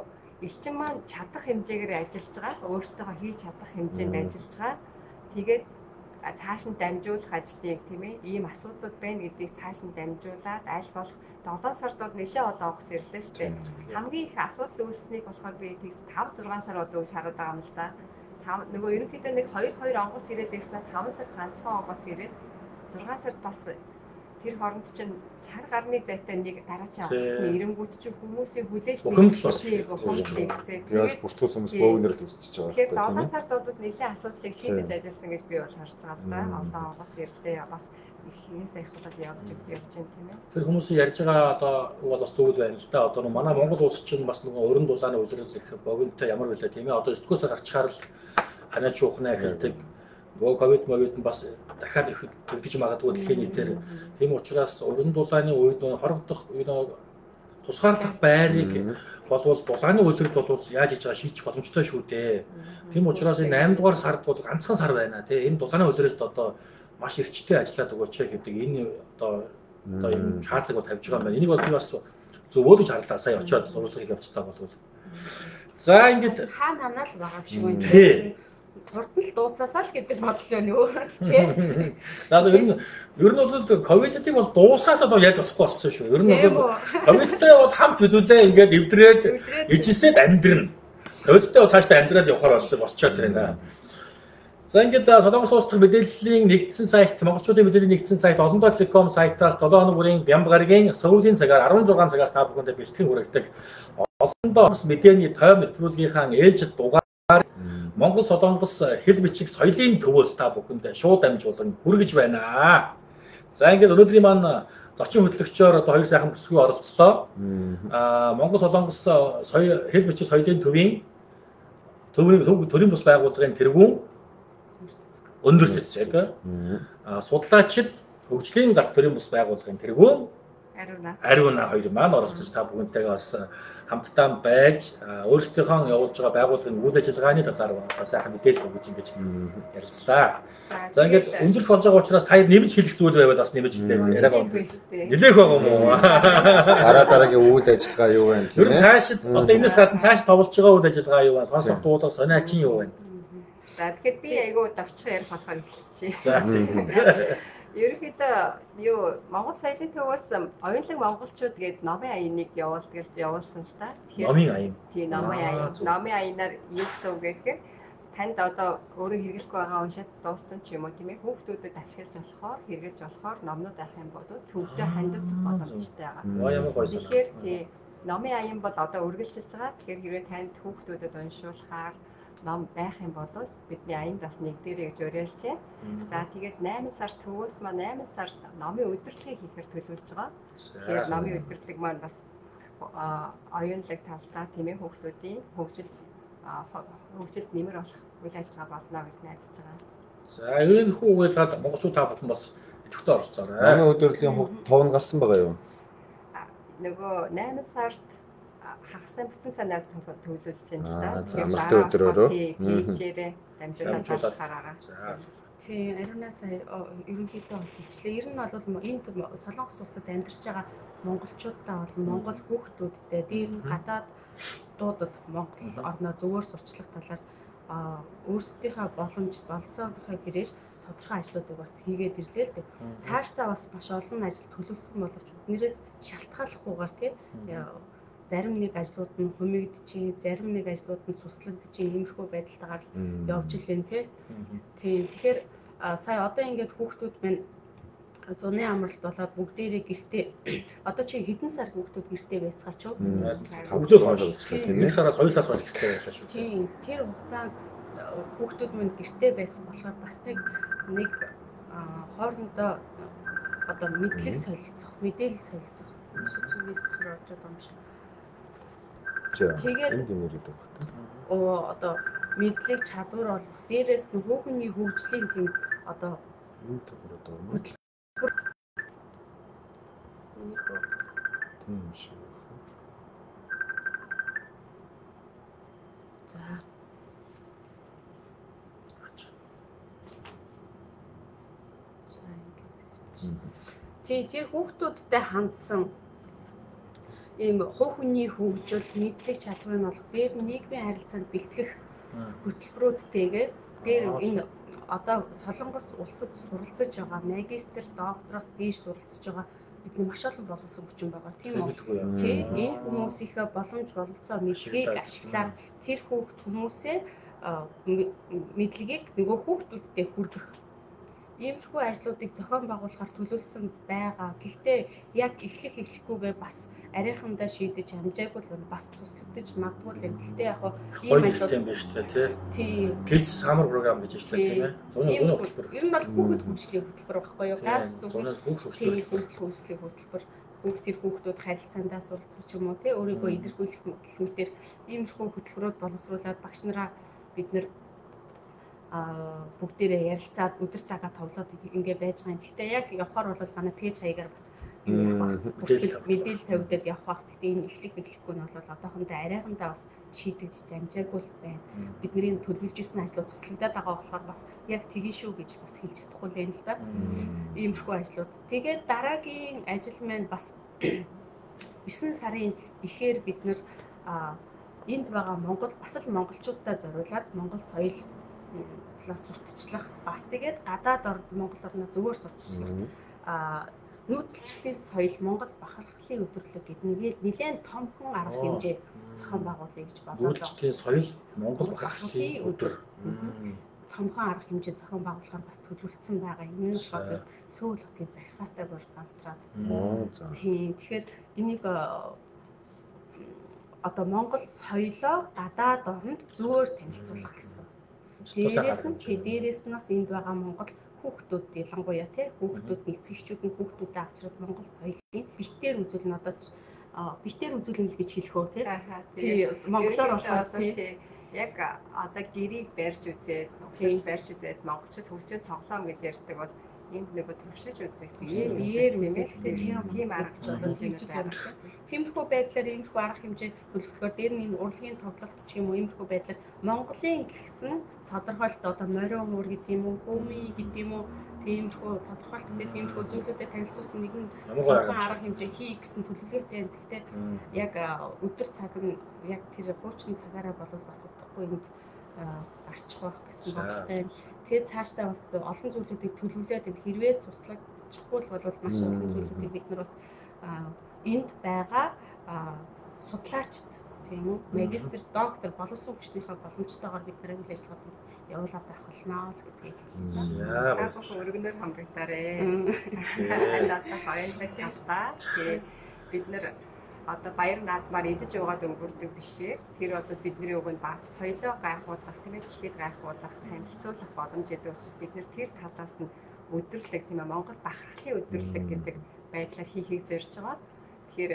элчин маань чадах хэмжээгээр ажиллаж байгаа. Өөртөөхөө хийж чадах хэмжээнд ажиллаж байгаа. Тэгээд цааш нь дамжуулах ажлыг тийм ээ ийм асуудлууд байна гэдгийг цааш нь дамжуулаад аль болох 7 сард бол нэлээд олон онгоц ирлээ шүү дээ. Хамгийн их асуудал үүссэнийг болохоор би тэгж 5 6 сар болов уу гэж хараад байгаа юм л да. Нөгөө ерөнхийдөө нэг 2 онгоц ирээд байсан 5 сард ганцхан онгоц ирээд 6 сард бас тэр хооронд чинь сар гарны зайтай нэг дараачийн онгоцны ирэнгүүт чинь хүмүүсийн хүлээлт бухимдал ихсээ. Тэгээс бүртгүүлсэн хүмүүс бөөгнөр л өсөж байгаа байхгүй. Тэгэхээр 7 сард бол нэлээд асуудлыг шийдэж ажилласан гэж би бол харж байгаа л да. Олон онгоц ирлээ бас ихнээс айхуулаад явж явж байна тийм ээ. Тэр хүмүүсийн ярьж байгаа одоо бол бас зөв байна л да. Одоо манай Монгол улс чинь бас нөгөө өрн дулааны улирал их богинотой ямар байлаа тийм ээ. Одоо 9-р сар гарчхаар л ханаа чуухнаа эхэлдэг. Нөгөө ковид мовид нь бас дахиад их тэгдэж магадгүй дэлхийн нийтээр. Тийм учраас уран дулааны үед нөгөө хорогдох нөгөө тусгаарлах байрыг болвол дулааны улиралд бол яаж хийж байгаа шийдэх боломжтой шүү дээ. Тийм учраас энэ 8 дугаар сард бол ганцхан сар байна тий. Энэ дулааны улиралд одоо маш эрчтэй ажиллаад өгөөч гэдэг энэ одоо юм шаардлага бол тавьж байгаа юм байна. Энийг бол би бас зөвөө гэж харлаа. Сая очиод зуршлага хийх явцдаа болвол. За ингээд хаана ханаа л байгаа юм шиг байна. Тий. Хурдан л дуусаасаа л гэдэг бодол байна өөр тий. За ер нь бол ковидыг бол дуусгаасаа одоо яаж болохгүй болсон шүү. Ер нь бол ковидтай бол хамт хэдүүлээ ингээд эвдрээд ижисээд амьдрна. Ковидтай бол цаашдаа амьдраад явахаар болсон болчоод байна. За ингээд Солонгос улс дахь мэдээллийн нэгдсэн сайт, монголчуудын мэдээллийн нэгдсэн сайт олон.com сайтаас 7 хоног бүрийн Бямба гарагийн сүүлийн цагаар 16 цагаас та бүхэндээ бэлтгэн хүргэдэг. Олондоо мэдээний тойм нэвтрүүлгийнхаа ээлжид дугаар Монгол Солонгос хэл бичиг соёлын төвөөс та бүхэндээ шууд дамжуулан хүргэж байна. За ингээд өнөөдрийн маань зочин хөтлөгчөөр одоо хоёр сайхан бүсгүй оролцлоо. Монгол Солонгос соёл хэл бичиг соёлын төвийн төрийн бус байгууллагын тэргүүн Өндөр цэцэг. Судлаачид хөгжлийн гарт төрийн бус байгууллагын тэргүүн Ариуна хоёр маань оролцож та бүхэнтэйгээ бас хамтдаа байж өөрсдийнхөө явуулж байгаа байгууллагын үйл ажиллагааны талаар сайхан мэдээлэл өгч ингэж ярилцлаа. За ингээд өндөрлөх болж байгаа учраас та нэмж хэлэх зүйл байвал бас нэмж хэлээ. Яриагаа нэлээх байгаа юм уу? Дараа дараагийн үйл ажиллагаа юу вэ? Ер нь цаашид одоо энэс гадна цааш товлож байгаа үйл ажиллагаа юу вэ? Сонсох дуулах сониачин юу вэ? За тэгэхээр би айгүй давчих ярих болохоор эхэлчихье. За Ерөнхийдөө юу Монгол соёлын төвөөс оюунлаг монголчууд гээд номын аяныг явуулсан л та. Тэгэхээр номын аян. Тийм, номын аян. Номын аянаар юу гэсэн үг гэхээр танд одоо өөрөө хэрэглэхгүй байгаа уншаад дууссан ч юм уу тийм ээ хүүхдүүдэд ашиглаж болохоор хэрэглэж болохоор номнууд авах юм бол төвдөө хандивлах боломжтой байгаа. Ямар гоё. Тэгэхээр тий номын аян бол одоо үргэлжилж байгаа. Тэгэхээр хэрвээ танд хүүхдүүдэд уншуулахаар ном байх юм бол бидний аянд бас нэгдэрэй гэж уриалж байна. За тэгээд 8 сар төвөөс маань 8 сард номын өдөрлөгийг хийхээр төлөвлөж байгаа. Тэгэхээр номын өдөрлөг маань бас оюунлаг талдаа тийм ээ хүүхдүүдийн хөгжилд нэмэр болох үйл ажиллагаа болно гэж найдаж байгаа. За энэ хүү үйл ажиллагаанд монголчууд та бүхэн бас идэвхтэй оролцоорой. Номын өдөрлөгийн тов нь гарсан байгаа юу? Нөгөө 8 сард хагас бүтэн санаар төлөвлөж байна л да. Тэгэхээр амралтын өдрөөрөө пэйжээрээ дамжуулаад зарлахаар байгаа. Тийм, Ариуна сая ерөнхийдөө бол хэлчлээ. Ер нь бол энд Солонгос улсад амьдарч байгаа монголчуудаа бол монгол хүүхдүүдтэй дээр нь гадаад дуудад Монгол орноо зөвөр сурчлах талаар өөрсдийнхөө боломж болцоогийнхаа хэрээр тодорхой ажлуудыг бас хийгээд ирлээ л дээ. Цаашдаа бас маш олон ажил төлөвлөсөн боловч биднээс шалтгааллахгүйгээр тий зарим нэг ажлууд нь хумигдчихээн, зарим нэг ажлууд нь цуслагдчихээн иймэрхүү байдалтайгаар л явж илэн тий. Тийм. Тэгэхээр сая одоо ингээд хүүхдүүд маань зуны амралт болоод бүгдээрээ гэртээ одоо чи хэдэн сар хүүхдүүд гэртээ байцгаач юу? Өглөөс хойш тийм ээ. 1 сараас 2 сараас хойш гэртээ байлаа шүү. Тийм. Тэр хугацаанд хүүхдүүд минь гэртээ байсан болохоор бас нэг хоорондоо одоо мэдлэг солилцох, мэдээлэл солилцох сүцгээс зүр орж байгаа юм шиг. Тэгээд энд юм яриад байна. Одоо мэдлэг чадвар олгох, дээрээс нь хүүхний хөгжлийн тийм одоо энэ төгөр одоо тийм шиг. За. За ингээд. Тий, тэр хүүхдүүдтэй хандсан ийм хувь хүний хөгжил, мэдлэг чадварыг олох, дээр нийгмийн харилцаанд бэлтгэх хөтөлбөрүүдтэйгээ дээр энэ одоо Солонгос улсад суралцаж байгаа магистр, доктороос дээш суралцаж байгаа бидний маш олон боловсон хүчин байгаа, тийм үү? Тий, энэ хүмүүсийнхээ боломж бололцоо мэдлэгийг ашиглаад тэр хүүхд хүмүүсээ мэдлэгийг нөгөө хүүхдүүдтэй хүргэх иймэрхүү ажлуудыг зохион байгуулахаар төлөвлөсөн байгаа. Гэхдээ яг эхлэх эхлэхгүйгээ бас арайхандаа шийдэж амжаагүй л байна. Бас туслагдаж магадгүй л байна. Гэхдээ яг ийм ажлууд юм байна шүү дээ, тий. Тийм. Kids Summer Program гэж байна тийм ээ. Зуны хөтөлбөр. Ер нь бол хүүхэд хөгжлийн хөтөлбөр байхгүй юу? Ганц зуны хүүхэд хөгжлийн хөтөлбөр. Хүүхд тэр хүүхдүүд харилцаандаа суралцах ч юм уу, тий, өөрийгөө илэрхийлэх гэх мэтэр иймэрхүү хөтөлбөрүүд боловсруулад багш нараа бид нэр бүгдээрээ ярилцаад өдөр цагаа товлоод ингээ байж байгаа юм. Гэхдээ яг явхаар бол манай пэйж хаягаар бас юу явах бах, мэдээлэл тавигдаад явах бах. Гэхдээ энэ эхлэх мэдлэхгүй нь бол одоохондоо арайхандаа бас шийдэгдэж амжаагүй л байна. Бидний төлөвлөж исэн ажлууд цуслагдаад байгаа болохоор бас яг тэгин шүү гэж бас хэлж чадахгүй л юм л да. Иймэрхүү ажлууд. Тэгээд дараагийн ажил маань бас 9 сарын ихээр бид нэр энд байгаа Монгол бас л монголчуудаа зориулаад Монгол соёл сурталчлах, бас тэгээд гадаад Монгол орноо зөвөр сурталчлах нүүдэлчдийн соёл Монгол бахархлын өдөрлөг гэдэг нэлээд томхон арга хэмжээ зохион байгуулъя гэж бодоод байна. Нүүдэлчдийн соёл Монгол бахархлын өдөр томхон арга хэмжээ зохион байгуулахаар бас төлөвлөсөн байгаа. Энэ нь болохоор Сөүл хотын захиргаатай бүр хамтраад. Тийм. Тэгэхээр энийг одоо Монгол соёлоо гадаад оронд зөөр танилцуулах гэсэн. Дээрээс нь дээрээс нь бас энд байгаа Монгол хүүхдүүд ялангуяа тий хүүхдүүд эцэгчүүд нь хүүхдүүдэд авчраад Монгол соёлын битээр үзүүлнэ, одоо битээр үзүүлнэ гэж хэлэх үү тий. Тий, монголоор болохоор тий яг одоо гэрийг барьж үзээд, угсарч барьж үзээд монголчууд хөгжөөд тоглоом гэж ярьдаг бол Энд нөгөө туршиж үзэх, биеэр үзэх тийм арга боломжийг байна. Тиймэрхүү байдлаар иймэрхүү арга хэмжээ төлөвлөхөөр дээр нь энэ урлагийн тоглолт ч юм уу иймэрхүү байдлаар Монголын гэсэн тодорхойлолт одоо морио муур гэдэг юм уу, хөмий гэдэг юм уу, тиймэрхүү тодорхойлолттой тиймэрхүү зүйлүүдэд танилцуулсан нэгэн арга хэмжээ хий гэсэн төлөвлөгөөтэй. Гэхдээ яг өдөр цаг нь яг тэр хуучин цагаараа болвол бас удахгүй энд гарчих байх гэсэн бодолтой. Тэгээд цаашдаа бас олон зүйлүүдийг төлөвлөөд энэ хэрвээ цуслагдчихгүй л бол маш олон зүйлүүдийг бид нар бас энд байгаа судлаачд тийм үү, магистр, доктор боловсон хүчнийхээ боломжтойгоор бид нар үйл ажиллагаанд явуулаад байх болно л гэдгийг хэлсэн. Та бүхэн өргөнөөр хамрагдаарэ. Одоо хоёулаа талдаа. Тэгээд бид нар одоо баяр наадмаар идэж уугаад өнгөрдөг бишээр тэр бол бидний өгөнд баг соёлоо гайхуулах, тийм ээ, дэлхийд гайхуулах, танилцуулах боломж өгдөг учраас бид нар тэр талаас нь өдөрлөг, тийм ээ, Монгол бахархлын өдөрлөг гэдэг байдлаар хийхийг зорж байгаа. Тэгэхээр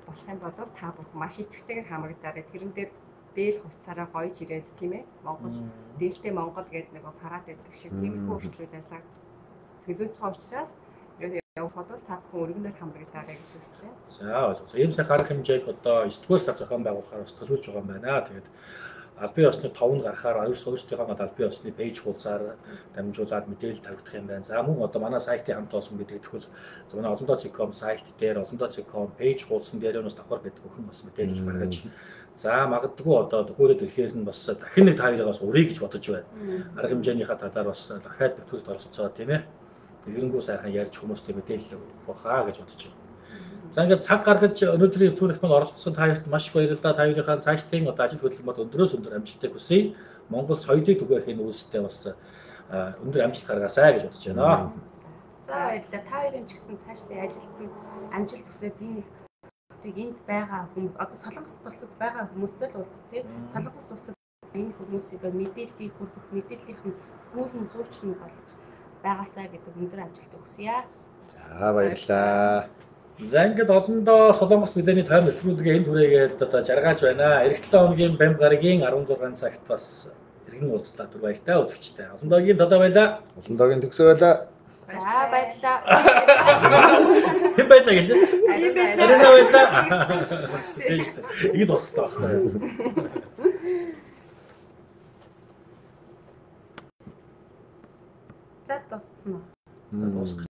болох юм бол та бүхэн маш идэвхтэйгээр хамрагдаарай. Тэрэн дээр дээл хувцсаараа гоёж ирээд, тийм ээ, Монгол дээлтэй Монгол гэдэг нөгөө парад байдаг шиг тиймэрхүү үйлчлүүд ажиллаг төлөвлөж байгаа учраас явах бол та бүхэн өргөнөөр хамрагдаарай гэж хүсэж байна. За ойлголоо. Ийм сайхан арга хэмжээг одоо 9-р сар зохион байгуулахаар бас төлөвлөж байгаа юм байна. Тэгээд албан ёсны 5 нь гарахаар өөрсдийнхөө албан ёсны пэйж хуудасаар дамжуулаад мэдээлэл тавигдах юм байна. За мөн одоо манай сайтын хамт олон гэдэг тэгвэл манай olondo.com сайт дээр olondo.com пэйж хуудсан дээр нь бас давхар бид бүхэн бас мэдээлэл гаргаж за магадгүй одоо төхөөрөд ирэхээр нь бас дахин нэг та хоёроос уръя гэж бодож байна. Арга хэмжээнийхээ талаар бас дахиад нэвтрүүлэлт оролцоо, тийм ээ. Тэрнгүү сайхан ярьж хүмүүстэй мэдээлэл өгөх байхаа гэж бодож байна. За ингээд цаг гаргаж өнөөдрийн нэвтрүүлэгт мань оролцсон та хоёрт маш их баярлалаа. Та хоёрынхаа цаашдын одоо ажил хөдөлмөрт өндрөөс өндөр амжилтыг хүсье. Монгол соёлыг түгээх энэ үйлстэй бас өндөр амжилт гаргаасай гэж бодож байна. За баярлалаа. Та хоёрын ч гэсэн цаашдын ажилд нь амжилт хүсээд энэ энд байгаа хүмүүс одоо Солонгос улсад байгаа хүмүүстэй л уулзсан тийм. Солонгос улсад энэ хүмүүсийг мэдээллийг хүргэх мэдээллийнх нь гүрэн зүүрчин болж байгаасаа гэдэг өндөр амжилт хүсье. За баярлалаа. За ингээд олондоо Солонгос мэдээний тойм нэвтрүүлгээ энэ түрээгээд одоо жаргааж байна. Эх 7 хоногийн бамб гарагийн 16 цагт бас иргэн уулзлаа. Түр баяртай үзэгчтэй. Олондоогийн тодоо байлаа. Олондоогийн төгсөө байлаа. За баярлалаа. Хэн байлаа гэлээ? Арина байлаа. Ингэж дуусах хэрэгтэй байна. За дууссан уу? Дуусах.